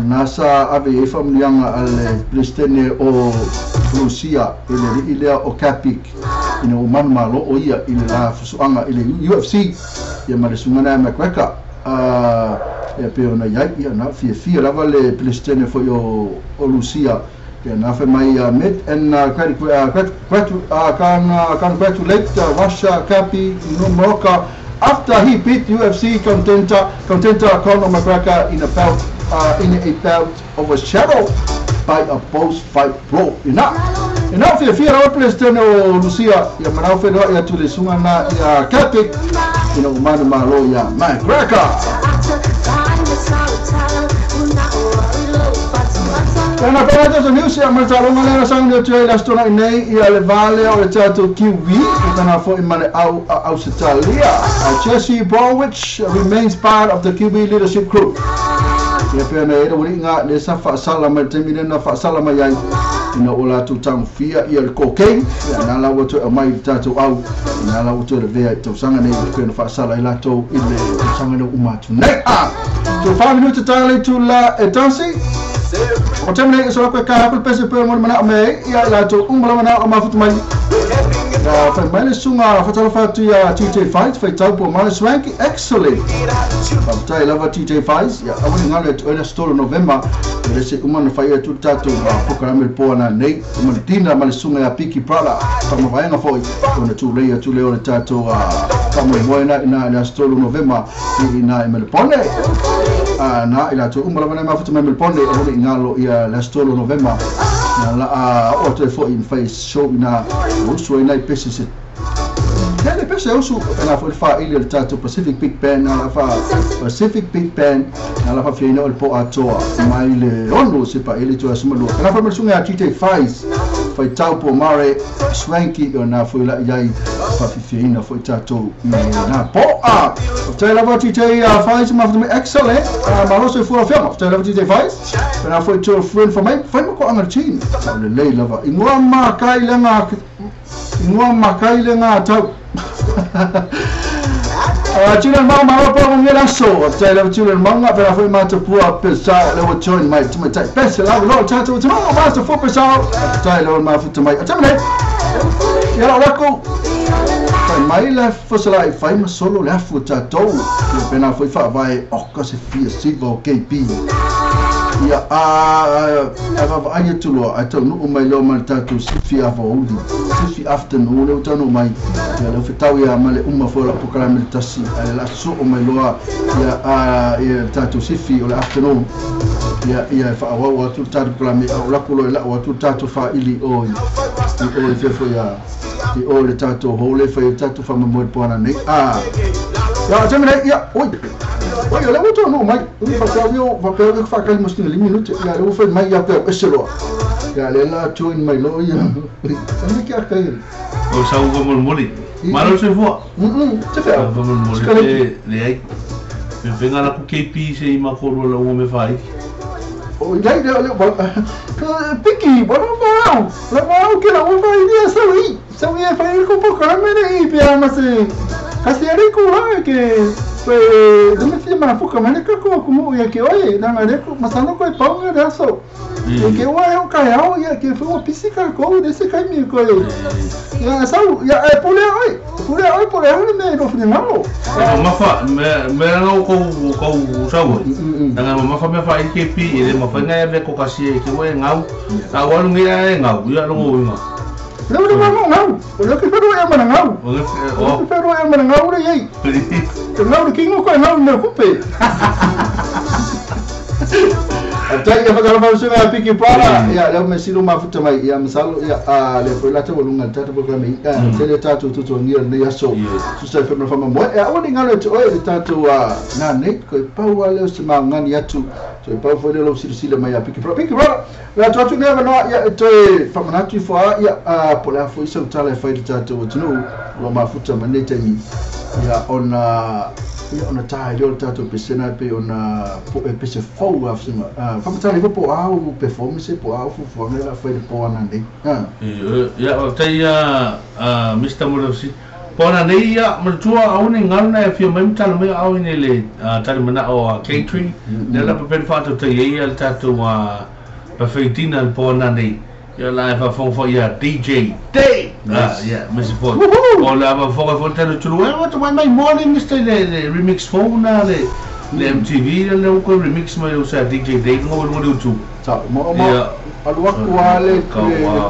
na sa ave e faamanuiaga a le Peresetene o Rusia i le alii lea o Kapik ina ua manumalo o ia i le la fusuaga i le UFC ia ma le susuga na McGregor ia pe ona iai ia na fiafia lava le Peresetene foi o Rusia ia na fai mai met and congratulate Russia Kapi Morocco after he beat UFC contender Conor McGregor in a bout overshadowed by a post-fight brawl. Ina fiafia lava Peresetene o Rusia ia manao whenua ia tu le susuga na ia Kapik ina ua manumalo ia McGregor. Tēnā pēnā tātou news ia mana taaloga lea na sauni atu ai le aso tona i nei ia le valea o le tatou Kiwi i tana foi ma le au Ausitalia. Jesse Bromwich remains part of the Kiwi leadership crew. Ia pea na era uriga le sa faasala mai le taimi lea na faasala mai ai ina o latou tagofia ia le cocaine ia na la ua toe aumai i le tatou au na la ua toe lavea i tausaga nei pei ona faasala ai latou i le tausaga nei uma atu nei. So 5 minuti tale tula e tasi. O te mene so koe ka hapu pese pe mo mana me ia latou uma lava na o mafuta mai. Fai mai le susuga fatalofa atu ia TJ Fights faitau po o Male Swanky excellent. Faafetai lava TJ Fights ia aua ne galo ia te oe le aso 3 o Novema e le se uma ona fai atu le tatou polokalame le po ana nei uma le dinner ma le susuga ia Piki Brother faamavaega foi ona tulei atu lea o le tatou faamoemoe na ina i le aso 3 o Novema i ina i Melepone. Na i latou uma lava na e mafuta mai Melepone aua ne i galo ia le aso 3 o Novema na la a oo atu ai foi ma fai show ina usu ai nai pese se tele pese usu na foi le faaili o le tatou Pacific Big Band na la fa Pacific Big Band na la faafiaina o le po atoa mai le 6 se paili to aso malua na fa mai a TJ Fais faitau po mare Swanky o na foi la iai faafiaina foi tatou i na po a faafetai lava TJ Fais ma mai excellent malo soifua afioga faafetai lava TJ Fais na foi to friend for mai fai ma ko anga team o le lei lava ingoa makai le ngā ingoa makai le ngā tau Julian Maunga malo po nge la so faafetai lava Julian Maunga pera foi mata pua pesa le wa join mai tu mai tai pesa la lo tatou te maunga master fo pesa faafetai lava mafuta mai atamane ia la lako fai mai le fasala i fai ma solo le afu tatou ia pena foi faavae oka se fia siva o KP ia a vaavaai atu loa ae taunuu mai loa ma le tatou sifi afauli sifi afternoon le ua taunuu mai ia le fetau ia ma le uma foi o lau polokalame le tasi ae le la soo mai loa ia ia le tatou sifi o le afternoon ia ia e faaauau atu le tatou polokalame a o lako loa e lau atu le tatou faaili o i o le fia foi ia i o le tatou hole fai le tatou faamoemoe le poana nei ia taimi nei ia oi oi o le ua taunuu mai ui faapea io faapea io faakali mo sina 5 minute ia le ua fai mai ia pea ese loa ia le la join mai loa ia ane ke aka ia o sau ka molimoli malo soifua te fea molimoli e leai fenga la ku KP se i makolua la ua me fai o lai le le piki wala mau la mau ke la ua fai ia sau i sau ia fai ko polokalame le i pea ma se kasi ale ko la ke pe me fia manafuka mai le kako kumu ia ke oe nanga le ko masano ko e paunga le aso e ke ua e o kai ao ia ke fua pisi ka ko de se kai mi ko e ia sau ia e pule oi pule ao me no fine ngalo e mafa me no ko ko sau nanga mafa me fa KP e le mafa ngai me ko kasi e ke oe ngau a walu ngai e ngau ia longo inga le le ngau ngau o le ke feru e mana ngau o le feru e mana ngau le ei te ngau le kingo ko ngau me kupe Atai ia whakarapa usunga a Piki Prada ia leo me silo mafuta mai ia masalo ia le foi lata walunga le tatou polokalame ia tele tatou tutuagia lenei aso susa e whama moe e aua ni ngalo e te oe le tatou nā nei koe pau a leo se maungani atu toe pau foi leo lau silasila mai a Piki Prada Piki Prada le atu atu nea manoa ia e toe whamanatu i foa ia po le a foi sau tala e whai le tatou atunuu o lo mafuta mai nei taimi ia ona ia ona tae leo le tatou pesena pe ona po e pese fou a fsinga whamatala ifo po au performance po au fufuanga la whai le po ana nei ia o tai Mr. Molosi po ana nei ia matua au nei ngalo na e fia mai mtala mai au nei le tali mana o K3 le la papen whātau tai ia le tatou buffet dinner po ana nei ia la e whawhong ia DJ Dave yeah Mr. Ford o la whawhong fo talo tulu e wata mai mai morning Mr. le remix phone na le MTV le ko remix mai o sa DJ Dave ngo ngo YouTube sa mo mo alu aku ale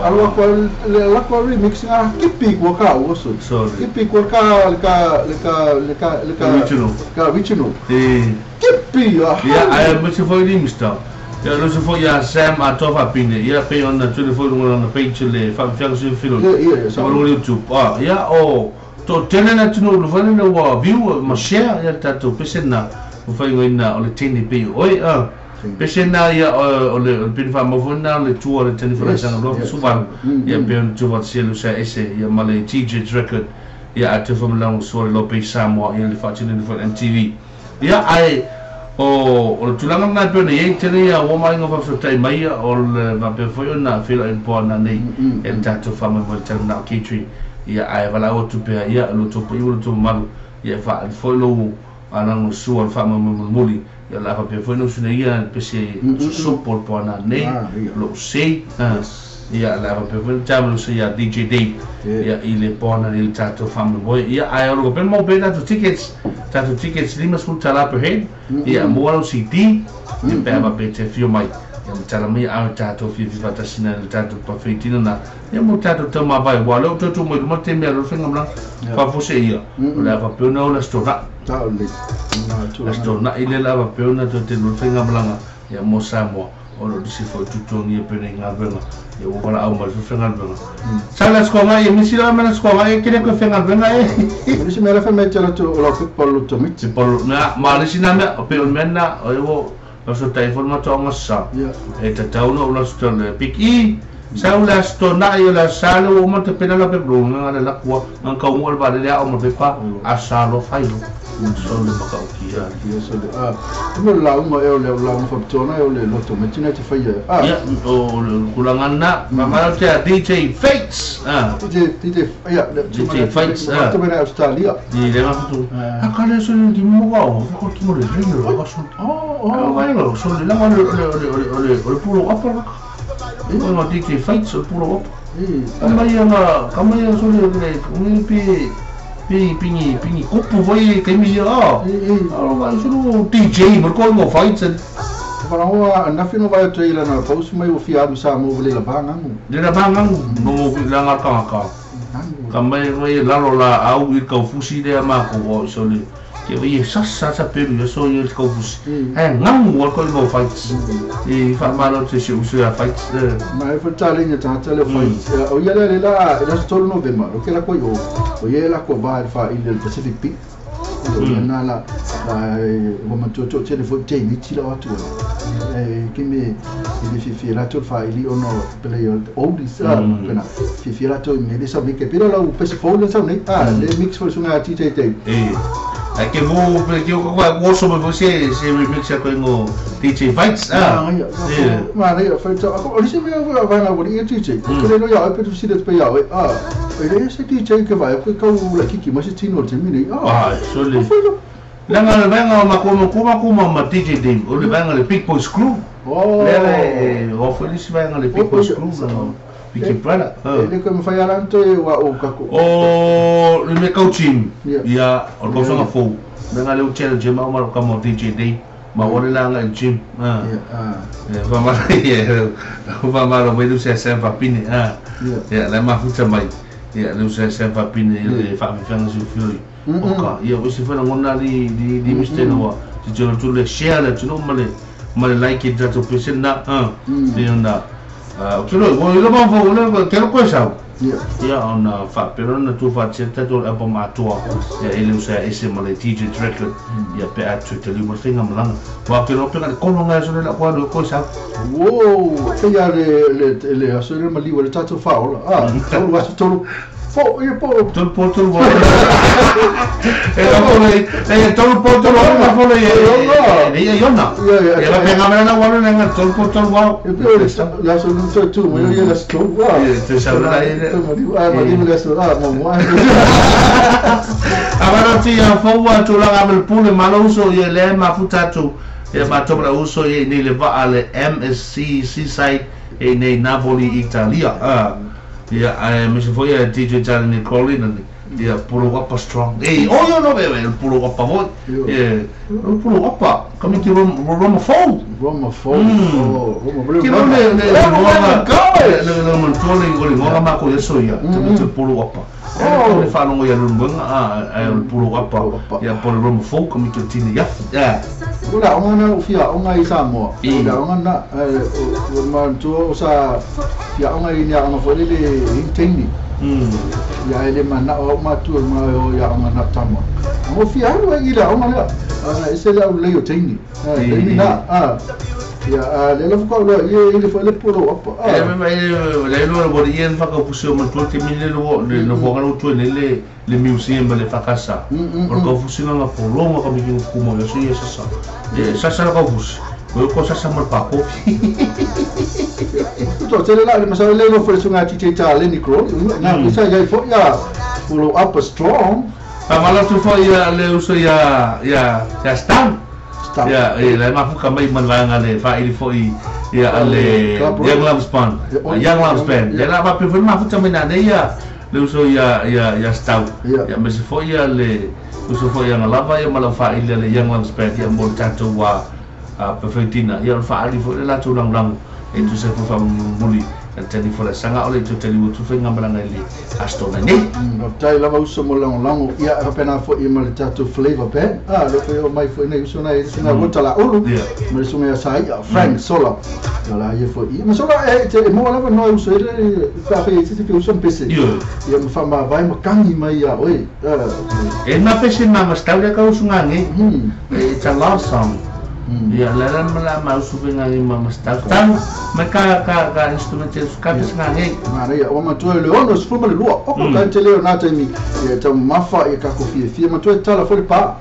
alu aku le aku remix nga kipi ko ka o so kipi ko ka le ka le ka le ka le ka ka original eh kipi ya ai Mr. Ford Mr. Ia lo se foi ia Sam a tofa pine ia pe ona tele foi ngona na page le fa fiang se filo ia sa lo YouTube ia o to tele na tunu lo fane na wa view ma share ia tatou pesena o fai ngoina o le tini pe oi pesena ia o le pin fa mo fona le tua le tini fa sa lo su va ia pe on tu va se lo sa ese ia ma le TJ record ia a te fa mo so lo pe Samoa ia le fa tini le MTV ia ai o le tulaga lena e pei ona iai tele ia ua maiga faafesotai mai ia o le faapea foi ona feiloai le poana nei e le tatou faamoemoe le tali manao K3 ia ae valaau atu pea ia lo tou paia ma lo tou mamalu ia e faaali foi lou alagosua le faamoemoe mulimuli ia o le a faapea foi ona usuna ia pese sosopo o le poana nei lou sei Ia la va pe foi tamu se ia DJ Dave ia i le pona le tatou faamoemoe ia ae o lo pe mo pe tatou tickets $50 per head ia mo lau CD ia pe ava pe te fio mai ia matala mai a tatou fiafia faatasina le tatou pafeitina na ia mo tatou taumavae ua lea ua mai luma te mea lo faiga malaga faafose ia o le ava peona o le aso tona'i le ava peona toe te lo faiga malaga ia mo Samoa o lo disi foi tutogia pene i galuega ia ua valaau mai le faigaluega sa le asoaga ia misi la ma le asoaga e kele koe faigaluega e nisi mea la fai mai te latou o lau pepa o lo te polo mea ma le sina mea o pe o le mea na o e ua so tai fo matoaga sa e tatau na o la so le pik i sa o le aso tona'i o le asa le ua uma te pena la pepa nga le lakua nga kauga le valele ao ma pepa asa lo fai lo so le makaukia ia so le a mo la uma e o le la uma faapitoa e o le loto me tina te faia a ia o le tulaga lena mamalo te a DJ Fates a DJ ia DJ Fates a te mena Australia i le mafutu a kale so le ki mo wa o ko ki mo le le lo so oh oh lo so le la le le le le pulo apa la o no DJ Fates o pulo apa kamai kamai so le le pe pingi pingi kopu foi que mi ah ah so DJ mo ko mo fights Faraoa na fino vai te ila na post mai o fia alu sa mo le la banga le la banga no mo la nga ka ka kamai mai la lo la au i ka fusi le ma ko so le ke i sa sa sa pe le so i ka fusi e ngang mo ko mo fights e fa malo te se usu ya fights ma e fa tale ni ta tale fights o ia le la la tolu November o ke la ko o ia la ko va fa i le Pacific Peak o ia na la o ma to to tele fo te ni ti la atu e ke me i le fi la to fa i ono pele oldies pena fi la to me le sa me ke pela la o pese fo le sa ne a le mix fo sunga ti te te e a que vou que eu gosto mas você se remix com o DJ Fights ah ma ne fa to o se me va na o DJ que le no ya pe tu si le pe ya ah ele se DJ que vai ko ka la kiki mas ti no te mini ah so le la nga venga ma como como como ma DJ Dave o le venga le Big Boys Crew oh le o feliz venga le Big Boys Crew Big Brother ele como fai alante o kako o le me coaching ia o ko songa fo venga le challenge ma ma kamo DJ Dave ma o le langa gym ah va ma va ma lo vedo se se va pine ah ia le ma futa mai ia le se se va pine le fa mi fanga su fiori o ka ia o se fa ngona li li mister no ti jolo tu le share le tu no ma le like it to percent na ah ni na o ke lo o lo ma fo le ke lo koisa ia ona fa pero na tu fa cheta to album atoa ia ele usa ese ma le DJ record ia pe atu te li mo finga malanga wa ke lo pe ka kono nga so le la kwa lo koisa wo te ia le le aso le mali le tato fa ola ah tolu aso tolu fo ia po tolu po tolu e lo le e tolu po tolu wa fo le e yona e la penga mena na wa le nga tolu po tolu wa e pe la so no to tu mo ia la sto wa te sa la e ma di le so ah mo mo Avara ti a fo wa tu la ga pule malo uso ye le ma futatu e ma to la uso ye ni le va ale MSC Seaside e nei Napoli Italia ah ia a me se foi a DJ Johnny Colin ia pulo apa strong e oh yo no bebe el pulo apa voi e el pulo apa come ti Roma fo Roma fo oh Roma que no le le le le tole le ngora ma ko yeso ia te pulo apa oh le fa longo ia lunga a el pulo apa ia por Roma fo come ti tini ia ya Ula onga na fia onga i Samoa ula onga na o ma tu o sa fia onga i nia onga fo le inteni ia ele mana o ma tu ma o ia onga na tama mo fia alu i la onga la ese la le o teni le na ah ia le la fo lo ia ile fo le polo apa e me le lo lo ia fa ka puso ma tu te mile lo le no fo ka tu le le museum le fa casa por ka fusi nga polo ka mi ku mo yo si esa sa e sa sa ka fusi o ko sa sa mo pa ko to te la le ma sa le lo fo sunga ti te ta le ni kro na isa ia fo ia polo up strong a malo tu fo ia le uso ia ia ia stamp ia e le mafuka mai malanga le fa ili fo i Ia ale Young Loves Band. Young Loves Band. Ia la va pe foi mafuta mai na nei ia le uso ia ia ia stau. Ia me se foi ia le uso foi ia lava ia mala fa ile le Young Loves Band ia mo tatou wa pe foi tina ia fa ali foi la tu lang lang e tu se foi fa muli. Tani fo le sanga ole tu tali tu fai ngamalanga ile asto na nei. Tai lava uso mo lango lango ia pena fo i ma le tatou flavor band. Le foi o mai foi nei uso na singa wota la ulu. Ma le sunga sai Frank Sola. La ia fo i. Ma sola e te mo lava no uso ile fa fe te te uso pese. Ia ma fa ma vai ma kangi mai ia oi. E na pese na ma stau ka uso ngangi. It's a love song. Ia la la la ma uso venga ni ma stau. Tau ma ka ka ka instrument ka pese ngangi. Na ia o ma tu le ono se fuma le lua. O ka te le na te mi. Ia tau mafa ia ka ko fie fie ma tu tala fo le pa.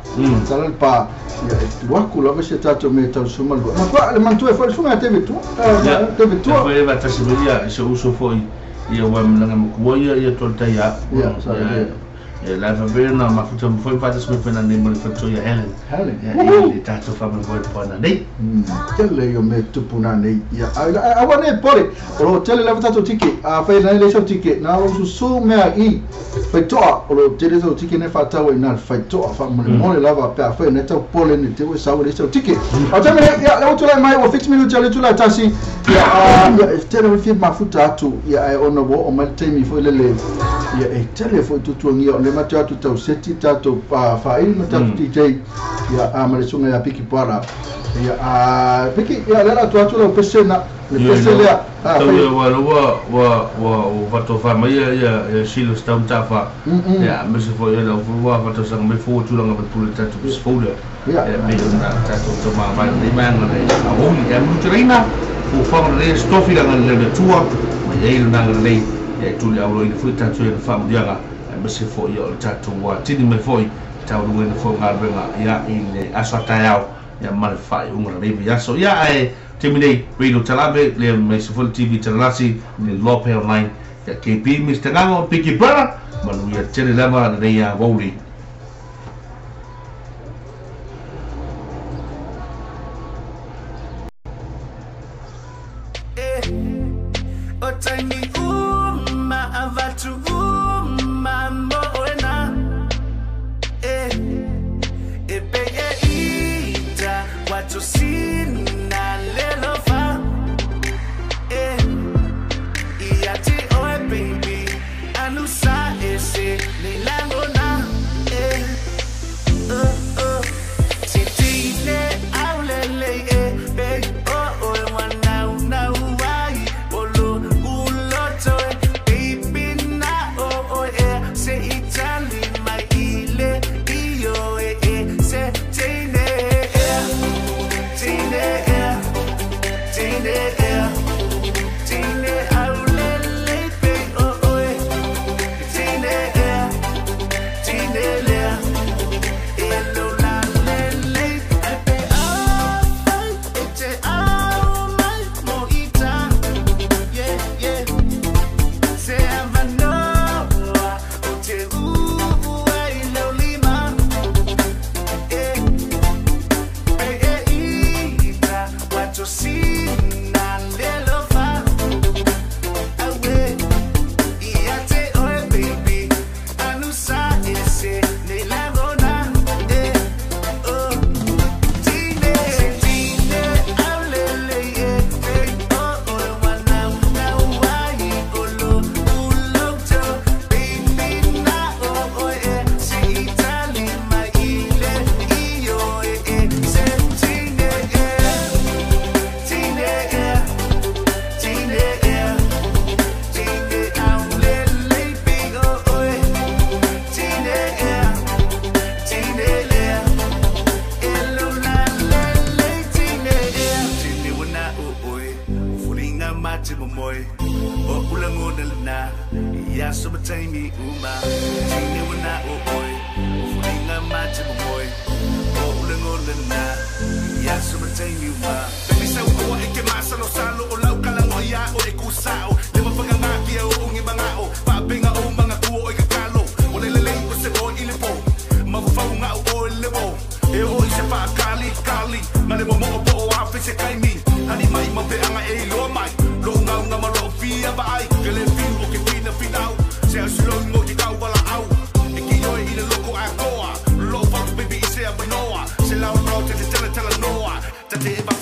Tala le pa. Ia tu aku lava se tatou me tau suma lua. Ma kwa le mantu e fo sunga te tu. Te tu. Foi va ta se ia se uso foi ia wa mlanga mo ko ia ia tolta ia. Ia sa ia. La fa bena ma futa mo foi fa se pena nei mo le fa ia Helen. Helen. Ia le tatou fa mo foi pa na nei. Tele yo me tupuna nei. Ia a wa nei pore. O tele lava tatou tiki. A fa nei le sau tiki. Na o su mea i. Fa toa o lo tele sau tiki ne fa tau na fa toa fa mo mo le lava pe fa ne tau pole ne te o sau le sau tiki. O tele ia le o tele mai o 6 minuti le tula tasi. Ia ia tele fi ma futa atu ia e ona wo o mai temi foi le le. Ia e tele foi tutuangia o le matua atu tau seti tatou faaili ma tatou DJ ia a ma le suga ia Piki Para ia a Piki ia le atu atu lau pese na le pese lea tau ia wa wa wa wa vato fa mai ia ia silo stau tafa ia me se foi ia wa vato sanga me fo tulanga me pule tatou pese fo lea ia me na tatou to ma vai le manga le a oli ia mu treina o fa le stofi langa le tua ma ia ile nanga le ia tuli au ile foi tatou ia fa mudianga ma se foi o tatou wa tini me foi tau lunga na foi ngalvenga ia ile aso taiao ia ma le fai unga le ia so ia e temine radio talabe le me se foi TV talasi le Lope online ia KP Mr Ngango Piki Brother manu ia tele lava le ia woli. O taimi uma avatu uma moena e pe e ita watu sina lelofa e iati oe baby anusa ese nilangona e oh oh titine aulele e be oh oh wana una uai olo uloto baby na oh oh e se itali mai ile io e se tine e tine e tine e tine aulele be oh oh e tine e tine le e lo la le le e pe ai e te au mai mo ita yeah yeah se avanoa o te ua i leo lima e pe e ita wato sina lelofa awe ia te oe baby anusa ese nilangona e oh tine tine aulele e e oh oh wana una uai olo uloto baby na oh oh e se itali mai ile io e e se tine e tine e tine e tine aulele be oh oh e tine e tine le elo la le le tine e tine wana o oi fulinga mate momoe o ulangona lena ia so mataimi uma tine wana o oi fulinga mate momoe o ulangona lena ia so mataimi uma Baby sa uo e ke masalo salo o lau kalango ia o e kusao le mafanga kia o ungi mangao pabenga o mga kuo e kakalo o le lele o se o ile po mafaunga o le wo e o i se pa kali kali ma le momo o po o afi se kaimi hani mai ma pe anga lo ngo ki kau wala au. E ki oi i le loko a koa. Lo fau baby i se a manoa. Se lau no te te tele tele noa. Te te e pa